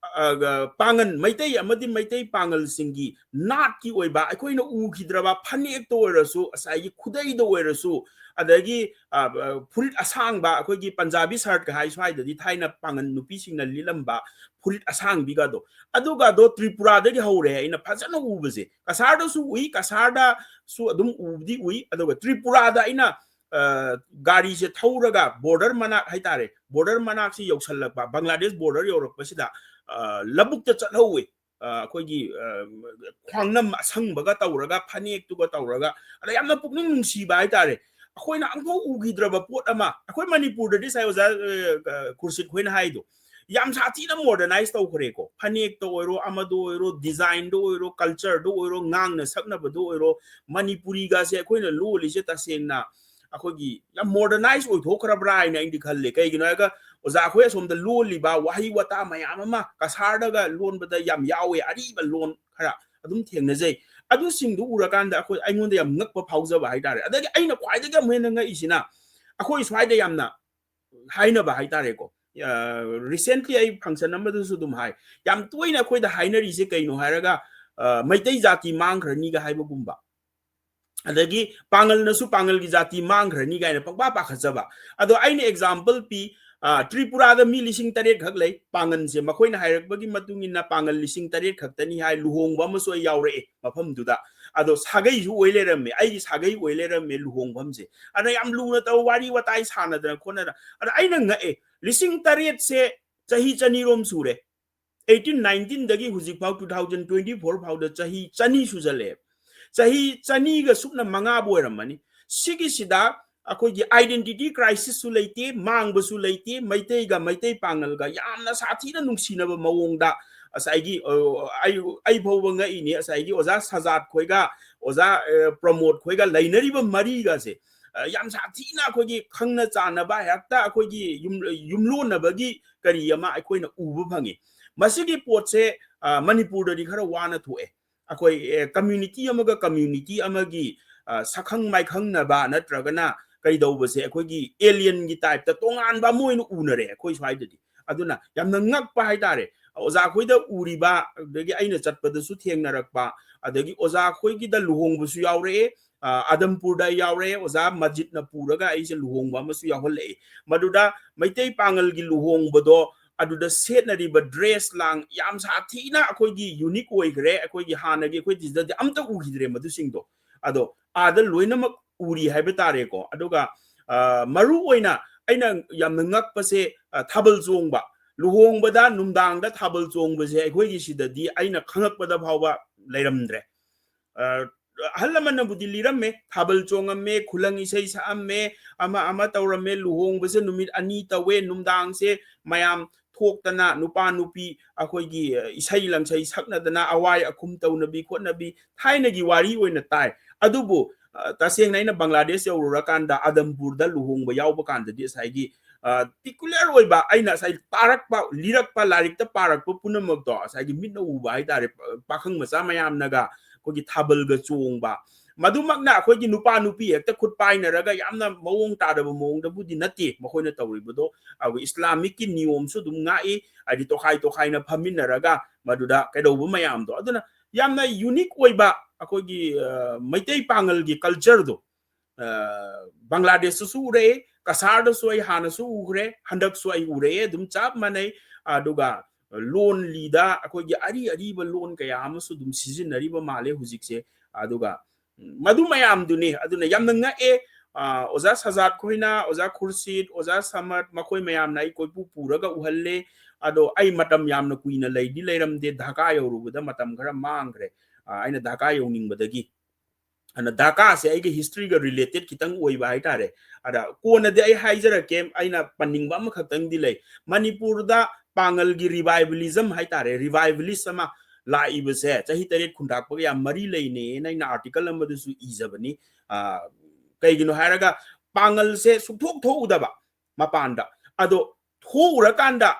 ꯑ, ꯄꯥꯉꯜ, ꯃꯩꯇꯩ ꯑꯃꯗꯤ ꯃꯩꯇꯩ ꯄꯥꯉꯜꯁꯤꯡꯒꯤ ꯅꯥꯠꯀꯤ ꯑꯣꯏꯕ ꯑꯩꯈꯣꯏꯅ ꯎꯈꯤꯗ꯭ꯔꯕ ꯐꯅꯦꯛꯇ ꯑꯣꯏꯔꯁꯨ, ꯉꯁꯥꯏꯒꯤ ꯈꯨꯗꯩꯗ ꯑꯣꯏꯔꯁꯨ, ꯑꯗꯒꯤ, ꯑ, ꯑ, ꯐꯨꯔꯤꯠ ꯑꯁꯥꯡꯕ, ꯑꯩꯈꯣꯏꯒꯤ ꯄꯟꯖꯥꯕꯤ ꯁꯔꯠꯀ ꯍꯥꯏ ꯁ꯭ꯋꯥꯏꯗꯗꯤ ꯊꯥꯏꯅ ꯄꯥꯉꯜ ꯅꯨꯄꯤꯁꯤꯡꯅ ꯂꯤꯠꯂꯝꯕ ꯐꯨꯔꯤꯠ ꯑꯁꯥꯡꯕꯤꯒꯗꯣ, ꯑꯗꯨꯒꯗꯣ ꯇ꯭ꯔꯤꯄꯨꯔꯥꯗꯒꯤ ꯍꯧꯔꯦ ꯑꯩꯅ ꯐꯖꯅ ꯎꯕꯁꯦ꯫ ꯀꯁꯥꯔꯗꯁꯨ ꯎꯏ, ꯀꯁꯥꯔꯗꯁꯨ ꯑꯗꯨꯝ ꯎꯕꯗꯤ ꯎꯏ, ꯑꯗꯨꯒ ꯇ꯭ꯔꯤꯄꯨꯔꯥꯗ ꯑꯩꯅ, ꯑ, ꯒꯥꯔꯤꯁꯦ ꯊꯧꯔꯒ ꯕꯣꯔꯗꯔ ꯃꯅꯥꯛ ꯍꯥꯏꯇꯥꯔꯦ, ꯕꯣꯔꯗꯔ ꯃꯅꯥꯛꯁꯤ ꯌꯧꯁꯜꯂꯛꯄ, ꯕꯪꯒ꯭ꯂꯥꯗꯦꯁ ꯕꯣꯔꯗꯔ ꯌꯧꯔꯛꯄꯁꯤꯗ, ꯑ, ꯂꯧꯕꯨꯛꯇ ꯆꯠꯍꯧꯋꯦ꯫ ꯑ, ꯑꯩꯈꯣꯏꯒꯤ, ꯑ, ꯈ꯭ꯋꯥꯡꯅꯝ ꯑꯁꯪꯕꯒ ꯇꯧꯔꯒ, ꯐꯅꯦꯛꯇꯨꯒ ꯇꯧꯔꯒ, ꯑꯗ ꯌꯥꯝꯅ ꯄꯨꯛꯅꯤꯡ ꯅꯨꯡꯁꯤꯕ ꯍꯥꯏꯇꯥꯔꯦ꯫ ꯑꯩꯈꯣꯏꯅ ꯑꯃꯐꯥꯎ ꯎꯈꯤꯗ꯭ꯔꯕ ꯄꯣꯠ ꯑꯃ, ꯑꯩꯈꯣꯏ ꯃꯅꯤꯄꯨꯔꯗꯗꯤ ꯉꯁꯥꯏ ꯑꯣꯖꯥ, ꯑ, ꯑ, ꯈꯨꯔꯁꯤꯠ ꯈꯣꯏꯅ ꯍꯥꯏꯗꯣ, ꯌꯥꯝ ꯁꯥꯊꯤꯅ ꯃꯣꯗꯔꯅꯥꯏꯁ ꯇꯧꯈ꯭ꯔꯦꯀꯣ꯫ ꯐꯅꯦꯛꯇ ꯑꯣꯏꯔꯣ, ꯑꯃꯗ ꯑꯣꯏꯔꯣ, ꯗꯤꯖꯥꯏꯟꯗ ꯑꯣꯏꯔꯣ, ꯀꯜꯆꯔꯗ ꯑꯣꯏꯔꯣ, ꯉꯥꯡꯅ ꯁꯛꯅꯕꯗ ꯑꯣꯏꯔꯣ, ꯃꯅꯤꯄꯨꯔꯤꯒꯁꯦ ꯑꯩꯈꯣꯏꯅ ꯂꯣꯜꯂꯤꯁꯦ ꯇꯁꯦꯡꯅ ꯑꯩꯈꯣꯏꯒꯤ ꯌꯥꯝ ꯃꯣꯗꯔꯅꯥꯏꯁ ꯑꯣꯏꯊꯣꯛꯈ꯭ꯔꯕ꯭ꯔꯥ ꯍꯥꯏꯅ ꯑꯩꯗꯤ ꯈꯜꯂꯦ꯫ ꯀꯩꯒꯤꯅꯣ ꯍꯥꯏꯔꯒ ꯑꯣꯖꯥ ꯑꯩꯈꯣꯏ ꯑꯁꯣꯝꯗ ꯂꯣꯜꯂꯤꯕ ꯋꯥꯍꯩ ꯋꯥꯇꯥ ꯃꯌꯥꯝ ꯑꯃ ꯀꯁꯥꯔꯗꯒ ꯂꯣꯟꯕꯗ ꯌꯥꯝ ꯌꯥꯎꯋꯦ, ꯑꯔꯤꯕ ꯂꯣꯟ ꯈꯔ ꯑꯗꯨꯝ ꯊꯦꯡꯅꯖꯩ꯫ ꯑꯗꯨꯁꯤꯡꯗꯨ ꯎꯔꯀꯥꯟꯗ ꯑꯩꯈꯣꯏ, ꯑꯩꯉꯣꯟꯗ ꯌꯥꯝ ꯉꯛꯄ ꯐꯥꯎꯖꯕ ꯍꯥꯏꯇꯥꯔꯦ꯫ ꯑꯗꯒꯤ ꯑꯩꯅ ꯈ꯭ꯋꯥꯏꯗꯒꯤ ꯑꯃꯨꯛ ꯍꯦꯟꯅ ꯉꯛꯏꯁꯤꯅ, ꯑꯩꯈꯣꯏ ꯁ꯭ꯋꯥꯏꯗ ꯌꯥꯝꯅ ꯍꯥꯏꯅꯕ ꯍꯥꯏꯇꯥꯔꯦꯀꯣ꯫ ꯑ, recently ꯑꯩ function ꯑꯃꯗꯁꯨ ꯑꯗꯨꯝ ꯍꯥꯏ, ꯌꯥꯝ ꯇꯣꯏꯅ ꯑꯩꯈꯣꯏꯗ ꯍꯥꯏꯅꯔꯤꯁꯦ ꯀꯩꯅꯣ ꯍꯥꯏꯔꯒ, ꯑ, "ꯃꯩꯇꯩ ꯖꯥꯇꯤ ꯃꯥꯡꯈ꯭ꯔꯅꯤꯒ" ꯍꯥꯏꯕꯒꯨꯝꯕ, ꯑꯗꯒꯤ "ꯄꯥꯉꯜꯅꯁꯨ ꯄꯥꯉꯜꯒꯤ ꯖꯥꯇꯤ ꯃꯥꯡꯈ꯭ꯔꯅꯤ" ꯀꯥꯏꯅ ꯄꯪꯄꯥ ꯄꯥꯈꯠꯆꯕ꯫ ꯑꯗꯣ ꯑꯩꯅ example ꯄꯤ, ꯑ, ꯇ꯭ꯔꯤꯄꯨꯔꯥꯗ ꯃꯤ ꯂꯤꯁꯤꯡ ꯇꯔꯦꯠ ꯈꯛ ꯂꯩ ꯄꯥꯉꯜꯁꯦ, ꯃꯈꯣꯏꯅ ꯍꯥꯏꯔꯛꯄꯒꯤ ꯃꯇꯨꯡ ꯏꯟꯅ ꯄꯥꯉꯜ ꯂꯤꯁꯤꯡ ꯇꯔꯦꯠ ꯈꯛꯇꯅꯤ ꯍꯥꯏ꯫ ꯂꯨꯍꯣꯡꯕ ꯑꯃꯁꯨ ꯑꯩ ꯌꯥꯎꯔꯛꯑꯦ ꯃꯐꯝꯗꯨꯗ꯫ ꯑꯗꯣ ꯁꯥꯒꯩꯁꯨ ꯑꯣꯏ ꯂꯩꯔꯝꯃꯦ, ꯑꯩꯒꯤ ꯁꯥꯒꯩ ꯑꯣꯏ ꯂꯩꯔꯝꯃꯦ ꯂꯨꯍꯣꯡꯐꯝꯁꯦ꯫ ꯑꯗ ꯌꯥꯝ ꯂꯨꯅ ꯇꯧ, ꯋꯥꯔꯤ ꯋꯥꯇꯥꯏ ꯁꯥꯟꯅꯗꯅ ꯈꯣꯠꯅꯗꯅ꯫ ꯑꯗ ꯑꯩꯅ ꯉꯛꯑꯦ, ꯂꯤꯁꯤꯡ ꯇꯔꯦꯠꯁꯦ ꯆꯍꯤ ꯆꯅꯤꯔꯣꯝ ꯁꯨꯔꯦ꯫ Eighteen nineteen ꯗꯒꯤ ꯍꯧꯖꯤꯛꯐꯥꯎ two thousand twenty four ꯐꯥꯎꯗ ꯆꯍꯤ ꯆꯅꯤ ꯁꯨꯖꯜꯂꯛꯑꯦ꯫ ꯆꯍꯤ ꯆꯅꯤꯒ ꯁꯨꯞꯅ ꯃꯉꯥꯕꯨ ꯑꯣꯏꯔꯝꯃꯅꯤ꯫ ꯁꯤꯒꯤꯁꯤꯗ ꯑꯩꯈꯣꯏꯒꯤ identity crisis ꯁꯨ ꯂꯩꯇꯦ, ꯃꯥꯡꯕꯁꯨ ꯂꯩꯇꯦ, ꯃꯩꯇꯩꯒ ꯃꯩꯇꯩ ꯄꯥꯉꯜꯒ ꯌꯥꯝꯅ ꯁꯥꯊꯤꯅ ꯅꯨꯡꯁꯤꯅꯕ ꯃꯑꯣꯡꯗ ꯉꯁꯥꯏꯒꯤ, ꯑ, ꯑꯩ, ꯑꯩ ꯐꯥꯎꯕ ꯉꯛꯏꯅꯤ, ꯉꯁꯥꯏꯒꯤ ꯑꯣꯖꯥ ꯁꯖꯥꯠ ꯈꯣꯏꯒ, ꯑꯣꯖꯥ, ꯑ, ꯄ꯭ꯔꯃꯣꯗ ꯈꯣꯏꯒ ꯂꯩꯅꯔꯤꯕ ꯃꯔꯤꯒꯁꯦ, ꯑ, ꯌꯥꯝ ꯁꯥꯊꯤꯅ ꯑꯩꯈꯣꯏꯒꯤ ꯈꯪꯅ ꯆꯥꯟꯅꯕ, ꯍꯦꯛꯇ ꯑꯩꯈꯣꯏꯒꯤ ꯌꯨꯝ-, ꯌꯨꯝꯂꯣꯟꯅꯕꯒꯤ ꯀꯔꯤ ꯑꯃ ꯑꯩꯈꯣꯏꯅ ꯎꯕ ꯐꯪꯉꯤ꯫ ꯃꯁꯤꯒꯤ ꯄꯣꯠꯁꯦ, ꯑ, ꯃꯅꯤꯄꯨꯔꯗꯗꯤ ꯈꯔ ꯋꯥꯅ ꯊꯣꯛꯑꯦ꯫ ꯑꯩꯈꯣꯏ, ꯑꯦ, community ꯑꯃꯒ community ꯑꯃꯒꯤ, ꯑ, ꯁꯛꯈꯪ ꯃꯥꯏꯈꯪꯅꯕ ꯅꯠꯇ꯭ꯔꯒꯅ, ꯀꯩꯗꯧꯕꯁꯦ ꯑꯩꯈꯣꯏꯒꯤ alienꯒꯤ typeꯇ ꯇꯣꯉꯥꯟꯕ ꯑꯃ ꯑꯣꯏꯅ ꯎꯅꯔꯦ ꯑꯩꯈꯣꯏ ꯁ꯭ꯋꯥꯏꯗꯗꯤ꯫ ꯑꯗꯨꯅ ꯌꯥꯝꯅ ꯉꯛꯄ ꯍꯥꯏꯇꯥꯔꯦ꯫ ꯑꯣꯖꯥ ꯑꯩꯈꯣꯏꯗ ꯎꯔꯤꯕ, ꯑꯗꯒꯤ ꯑꯩꯅ ꯆꯠꯄꯗꯁꯨ ꯊꯦꯡꯅꯔꯛꯄ, ꯑꯗꯒꯤ ꯑꯣꯖꯥ ꯑꯩꯈꯣꯏꯒꯤꯗ ꯂꯨꯍꯣꯡꯕꯁꯨ ꯌꯥꯎꯔꯛꯑꯦ꯫ ꯑ, ꯑꯗꯝꯄꯨꯔꯗ ꯑꯩ ꯌꯥꯎꯔꯛꯑꯦ, ꯑꯣꯖꯥ ꯃꯖꯤꯠꯅ ꯄꯨꯔꯒ ꯑꯩꯁꯦ ꯂꯨꯍꯣꯡꯕ ꯑꯃꯁꯨ ꯌꯥꯎꯍꯜꯂꯛꯑꯦ꯫ ꯃꯗꯨꯗ ꯃꯩꯇꯩ ꯄꯥꯉꯜꯒꯤ ꯂꯨꯍꯣꯡꯕꯗꯣ ꯑꯗꯨꯗ ꯁꯦꯠꯅꯔꯤꯕ dress ꯂꯥꯡ ꯌꯥꯝ ꯁꯥꯊꯤꯅ ꯑꯩꯈꯣꯏꯒꯤ unique ꯑꯣꯏꯈ꯭ꯔꯦ꯫ ꯑꯩꯈꯣꯏꯒꯤ ꯍꯥꯟꯅꯒꯤ ꯑꯩꯈꯣꯏ ꯁꯤꯗꯗꯤ ꯑꯝꯇ ꯎꯈꯤꯗ꯭ꯔꯦ ꯃꯗꯨꯁꯤꯡꯗꯣ꯫ ꯑꯗꯣ ꯑꯥꯗ ꯂꯣꯏꯅꯃꯛ ꯎꯔꯤ ꯍꯥꯏꯕ ꯇꯥꯔꯦꯀꯣ꯫ ꯑꯗꯨꯒ, ꯑ, ꯃꯔꯨ ꯑꯣꯏꯅ ꯑꯩꯅ ꯌꯥꯝꯅ ꯉꯛꯄꯁꯦ, ꯑ, ꯊꯥꯕꯜ ꯆꯣꯡꯕ꯫ ꯂꯨꯍꯣꯡꯕꯗ ꯅꯨꯡꯗꯥꯡꯗ ꯊꯥꯕꯜ ꯆꯣꯡꯕꯁꯦ ꯑꯩꯈꯣꯏꯒꯤ ꯁꯤꯗꯗꯤ ꯑꯩꯅ ꯈꯪꯉꯛꯄꯗ ꯐꯥꯎꯕ ꯂꯩꯔꯝꯗ꯭ꯔꯦ꯫ ꯑ, ꯑꯍꯜ ꯂꯃꯟꯅꯕꯨꯗꯤ ꯂꯤꯔꯝꯃꯦ, ꯊꯥꯕꯜ ꯆꯣꯡꯉꯝꯃꯦ, ꯈꯨꯂꯪ ꯏꯁꯩ ꯁꯛꯑꯝꯃꯦ, ꯑꯃ ꯑꯃ ꯇꯧꯔꯝꯃꯦ, ꯂꯨꯍꯣꯡꯕꯁꯦ ꯅꯨꯃꯤꯠ ꯑꯅꯤ ꯇꯧꯋꯦ, ꯅꯨꯡꯗꯥꯡꯁꯦ ꯃꯌꯥꯝ ꯊꯣꯛꯇꯅ ꯅꯨꯄꯥ ꯅꯨꯄꯤ ꯑꯩꯈꯣꯏꯒꯤ, ꯑ, ꯏꯁꯩ ꯂꯪꯁꯩ ꯁꯛꯅꯗꯅ ꯑꯋꯥꯏ ꯑꯈꯨꯝ ꯇꯧꯅꯕꯤ ꯈꯣꯠꯅꯕꯤ ꯊꯥꯏꯅꯒꯤ ꯋꯥꯔꯤ ꯑꯣꯏꯅ ꯇꯥꯏ꯫ ꯑꯗꯨꯕꯨ, ꯑ, ꯇꯁꯦꯡꯅ ꯑꯩꯅ ꯕꯪꯒ꯭ꯂꯥꯗꯦꯁ ꯌꯧꯔꯨꯔꯀꯥꯟꯗ ꯑꯗꯝꯄꯨꯔꯗ ꯂꯨꯍꯣꯡꯕ ꯌꯥꯎꯕ ꯀꯥꯟꯗꯗꯤ ꯉꯁꯥꯏꯒꯤ, ꯑ, peculiar ꯑꯣꯏꯕ ꯑꯩꯅ ꯉꯁꯥꯏ ꯇꯥꯔꯛꯄ, ꯂꯤꯔꯛꯄ, ꯂꯥꯏꯔꯤꯛꯇ ꯄꯥꯔꯛꯄ ꯄꯨꯝꯅꯃꯛꯇꯣ ꯉꯁꯥꯏꯒꯤ ꯃꯤꯠꯅ ꯎꯕ ꯍꯥꯏꯇꯥꯔꯦ꯫ ꯄꯥꯈꯪ ꯃꯆꯥ ꯃꯌꯥꯝꯅꯒ ꯑꯩꯈꯣꯏꯒꯤ ꯊꯥꯕꯜꯒ ꯆꯣꯡꯕ, ꯃꯗꯨꯃꯛꯅ ꯑꯩꯈꯣꯏꯒꯤ ꯅꯨꯄꯥ ꯅꯨꯄꯤ ꯍꯦꯛꯇ ꯈꯨꯠ ꯄꯥꯏꯅꯔꯒ ꯌꯥꯝꯅ ꯃꯑꯣꯡ ꯇꯥꯗꯕ ꯃꯑꯣꯡꯗꯕꯨꯗꯤ ꯅꯠꯇꯦ ꯃꯈꯣꯏꯅ ꯇꯧꯔꯤꯕꯗꯣ꯫ ꯑꯩꯈꯣꯏ ꯏꯁꯂꯥꯃꯤꯛꯀꯤ ꯅꯤꯌꯣꯝꯁꯨ ꯑꯗꯨꯝ ꯉꯥꯛꯏ, ꯍꯥꯏꯗꯤ ꯇꯣꯈꯥꯏ ꯇꯣꯈꯥꯏꯅ ꯐꯝꯃꯤꯟꯅꯔꯒ ꯃꯗꯨꯗ ꯀꯩꯗꯧꯕ ꯃꯌꯥꯝꯗꯣ꯫ ꯑꯗꯨꯅ ꯌꯥꯝꯅ unique ꯑꯣꯏꯕ ꯑꯩꯈꯣꯏꯒꯤ, ꯑ, ꯃꯩꯇꯩ ꯄꯥꯉꯜꯒꯤ cultureꯗꯣ, ꯑ, ꯕꯪꯒ꯭ꯂꯥꯗꯦꯁꯇꯁꯨ ꯎꯔꯛꯑꯦ, ꯀꯁꯥꯔꯗꯁꯨ ꯑꯩ ꯍꯥꯟꯅꯁꯨ ꯎꯈ꯭ꯔꯦ, ꯍꯟꯗꯛꯁꯨ ꯑꯩ ꯎꯔꯛꯑꯦ, ꯑꯗꯨꯝ ꯆꯞ ꯃꯥꯟꯅꯩ꯫ ꯑꯗꯨꯒ ꯂꯣꯟ ꯂꯤꯗ ꯑꯩꯈꯣꯏꯒꯤ ꯑꯔꯤ ꯑꯔꯤꯕ ꯂꯣꯟ ꯀꯌꯥ ꯑꯃꯁꯨ ꯑꯗꯨꯝ ꯁꯤꯖꯤꯟꯅꯔꯤꯕ ꯃꯥꯜꯂꯦ ꯍꯧꯖꯤꯛꯁꯦ꯫ ꯑꯗꯨꯒ ꯃꯗꯨ ꯃꯌꯥꯝꯗꯨꯅꯤ꯫ ꯑꯗꯨꯅ ꯌꯥꯝꯅ ꯉꯛꯑꯦ꯫ ꯑ, ꯑꯣꯖꯥ ꯁꯖꯥꯗ ꯈꯣꯏꯅ, ꯑꯣꯖꯥ ꯈꯨꯔꯁꯤꯗ, ꯑꯣꯖꯥ ꯁꯃꯠ, ꯃꯈꯣꯏ ꯃꯌꯥꯝꯅ ꯑꯩ ꯀꯣꯏꯄꯨ ꯄꯨꯔꯒ ꯎꯍꯜꯂꯦ꯫ ꯑꯗꯣ ꯑꯩ ꯃꯇꯝ ꯌꯥꯝꯅ ꯀꯨꯏꯅ ꯂꯩꯗꯤ ꯂꯩꯔꯝꯗꯦ, ꯙꯥꯀꯥ ꯌꯧꯔꯨꯕꯗ ꯃꯇꯝ ꯈꯔ ꯃꯥꯡꯈ꯭ꯔꯦ, ꯑ, ꯑꯩꯅ ꯙꯥꯀꯥ ꯌꯧꯅꯤꯡꯕꯗꯒꯤ꯫ ꯑꯗꯨꯅ ꯙꯥꯀꯥꯁꯦ ꯑꯩꯒꯤ historyꯒ related ꯈꯤꯇꯪ ꯑꯣꯏꯕ ꯍꯥꯏꯇꯥꯔꯦ꯫ ꯑꯗ ꯀꯣꯟꯅꯗꯤ ꯑꯩ ꯍꯥꯏꯖꯔꯛꯀꯦ, ꯑꯩꯅ ꯄꯟꯅꯤꯡꯕ ꯑꯃꯈꯛꯇꯪꯗꯤ ꯂꯩ꯫ ꯃꯅꯤꯄꯨꯔꯗ ꯄꯥꯉꯜꯒꯤ revivalism ꯍꯥꯏꯇꯥꯔꯦ, revivalist ꯑꯃ ꯂꯥꯛꯏꯕꯁꯦ ꯆꯍꯤ ꯇꯔꯦꯠ ꯈꯨꯟꯇꯥꯛꯄꯒ ꯌꯥꯝ ꯃꯔꯤ ꯂꯩꯅꯩꯅ ꯑꯩꯅ article ꯑꯃꯗꯁꯨ ꯏꯖꯕꯅꯤ꯫ ꯑ, ꯀꯩꯒꯤꯅꯣ ꯍꯥꯏꯔꯒ ꯄꯥꯉꯜꯁꯦ ꯁꯨꯛꯊꯣꯛ ꯊꯣꯛꯎꯗꯕ ꯃꯄꯥꯟꯗ, ꯑꯗꯣ ꯊꯣꯛꯎꯔꯀꯥꯟꯗ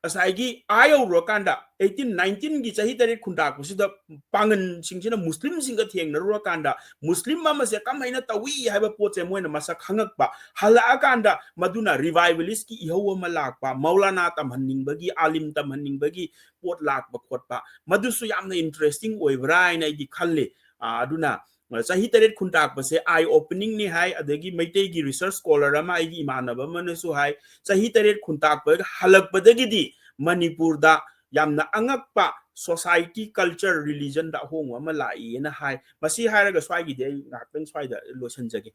ꯉꯁꯥꯏꯒꯤ ꯑꯥ ꯌꯧꯔꯨꯔꯀꯥꯟꯗ eighteen nineteenꯒꯤ ꯆꯍꯤ ꯇꯔꯦꯠ ꯈꯨꯟꯇꯥꯛꯄꯁꯤꯗ ꯄꯥꯡꯒꯟꯁꯤꯡꯁꯤꯅ ꯃꯨꯁꯂꯤꯝꯁꯤꯡꯒ ꯊꯦꯡꯅꯔꯨꯔꯀꯥꯟꯗ ꯃꯨꯁꯂꯤꯝ ꯑꯃꯁꯦ ꯀꯃꯥꯏꯅ ꯇꯧꯏ ꯍꯥꯏꯕ ꯄꯣꯠꯁꯦ ꯃꯣꯏꯅ ꯃꯁꯛ ꯈꯪꯉꯛꯄ, ꯍꯜꯂꯛꯑꯀꯥꯟꯗ ꯃꯗꯨꯅ revivalistꯀꯤ ꯏꯍꯧ ꯑꯃ ꯂꯥꯛꯄ, ꯃꯧꯂꯥꯅꯥ ꯇꯝꯍꯟꯅꯤꯡꯕꯒꯤ, ꯑꯥꯂꯤꯝ ꯇꯝꯍꯟꯅꯤꯡꯕꯒꯤ ꯄꯣꯠ ꯂꯥꯛꯄ ꯈꯣꯠꯄ, ꯃꯗꯨꯁꯨ ꯌꯥꯝꯅ interesting ꯑꯣꯏꯕ꯭ꯔꯥ ꯍꯥꯏꯅ ꯑꯩꯗꯤ ꯈꯜꯂꯤ꯫ ꯑꯗꯨꯅ ꯆꯍꯤ ꯇꯔꯦꯠ ꯈꯨꯟꯇꯥꯛꯄꯁꯦ eye openingꯅꯤ ꯍꯥꯏ꯫ ꯑꯗꯒꯤ ꯃꯩꯇꯩꯒꯤ research scholar ꯑꯃ, ꯑꯩꯒꯤ ꯏꯃꯥꯟꯅꯕ ꯑꯃꯅꯁꯨ ꯍꯥꯏ, ꯆꯍꯤ ꯇꯔꯦꯠ ꯈꯨꯟꯇꯥꯛꯄ ꯍꯜꯂꯛꯄꯗꯒꯤꯗꯤ ꯃꯅꯤꯄꯨꯔꯗ ꯌꯥꯝꯅ ꯑꯉꯛꯄ society, culture, religionꯗ ꯑꯍꯣꯡꯕ ꯑꯃ ꯂꯥꯛꯏꯅ ꯍꯥꯏ꯫ ꯃꯁꯤ ꯍꯥꯏꯔꯒ ꯁ꯭ꯋꯥꯏꯒꯤꯗꯤ ꯑꯩ ꯉꯥꯏꯍꯥꯛꯇꯪ ꯁ꯭ꯋꯥꯏꯗ ꯂꯣꯏꯁꯤꯟꯖꯒꯦ꯫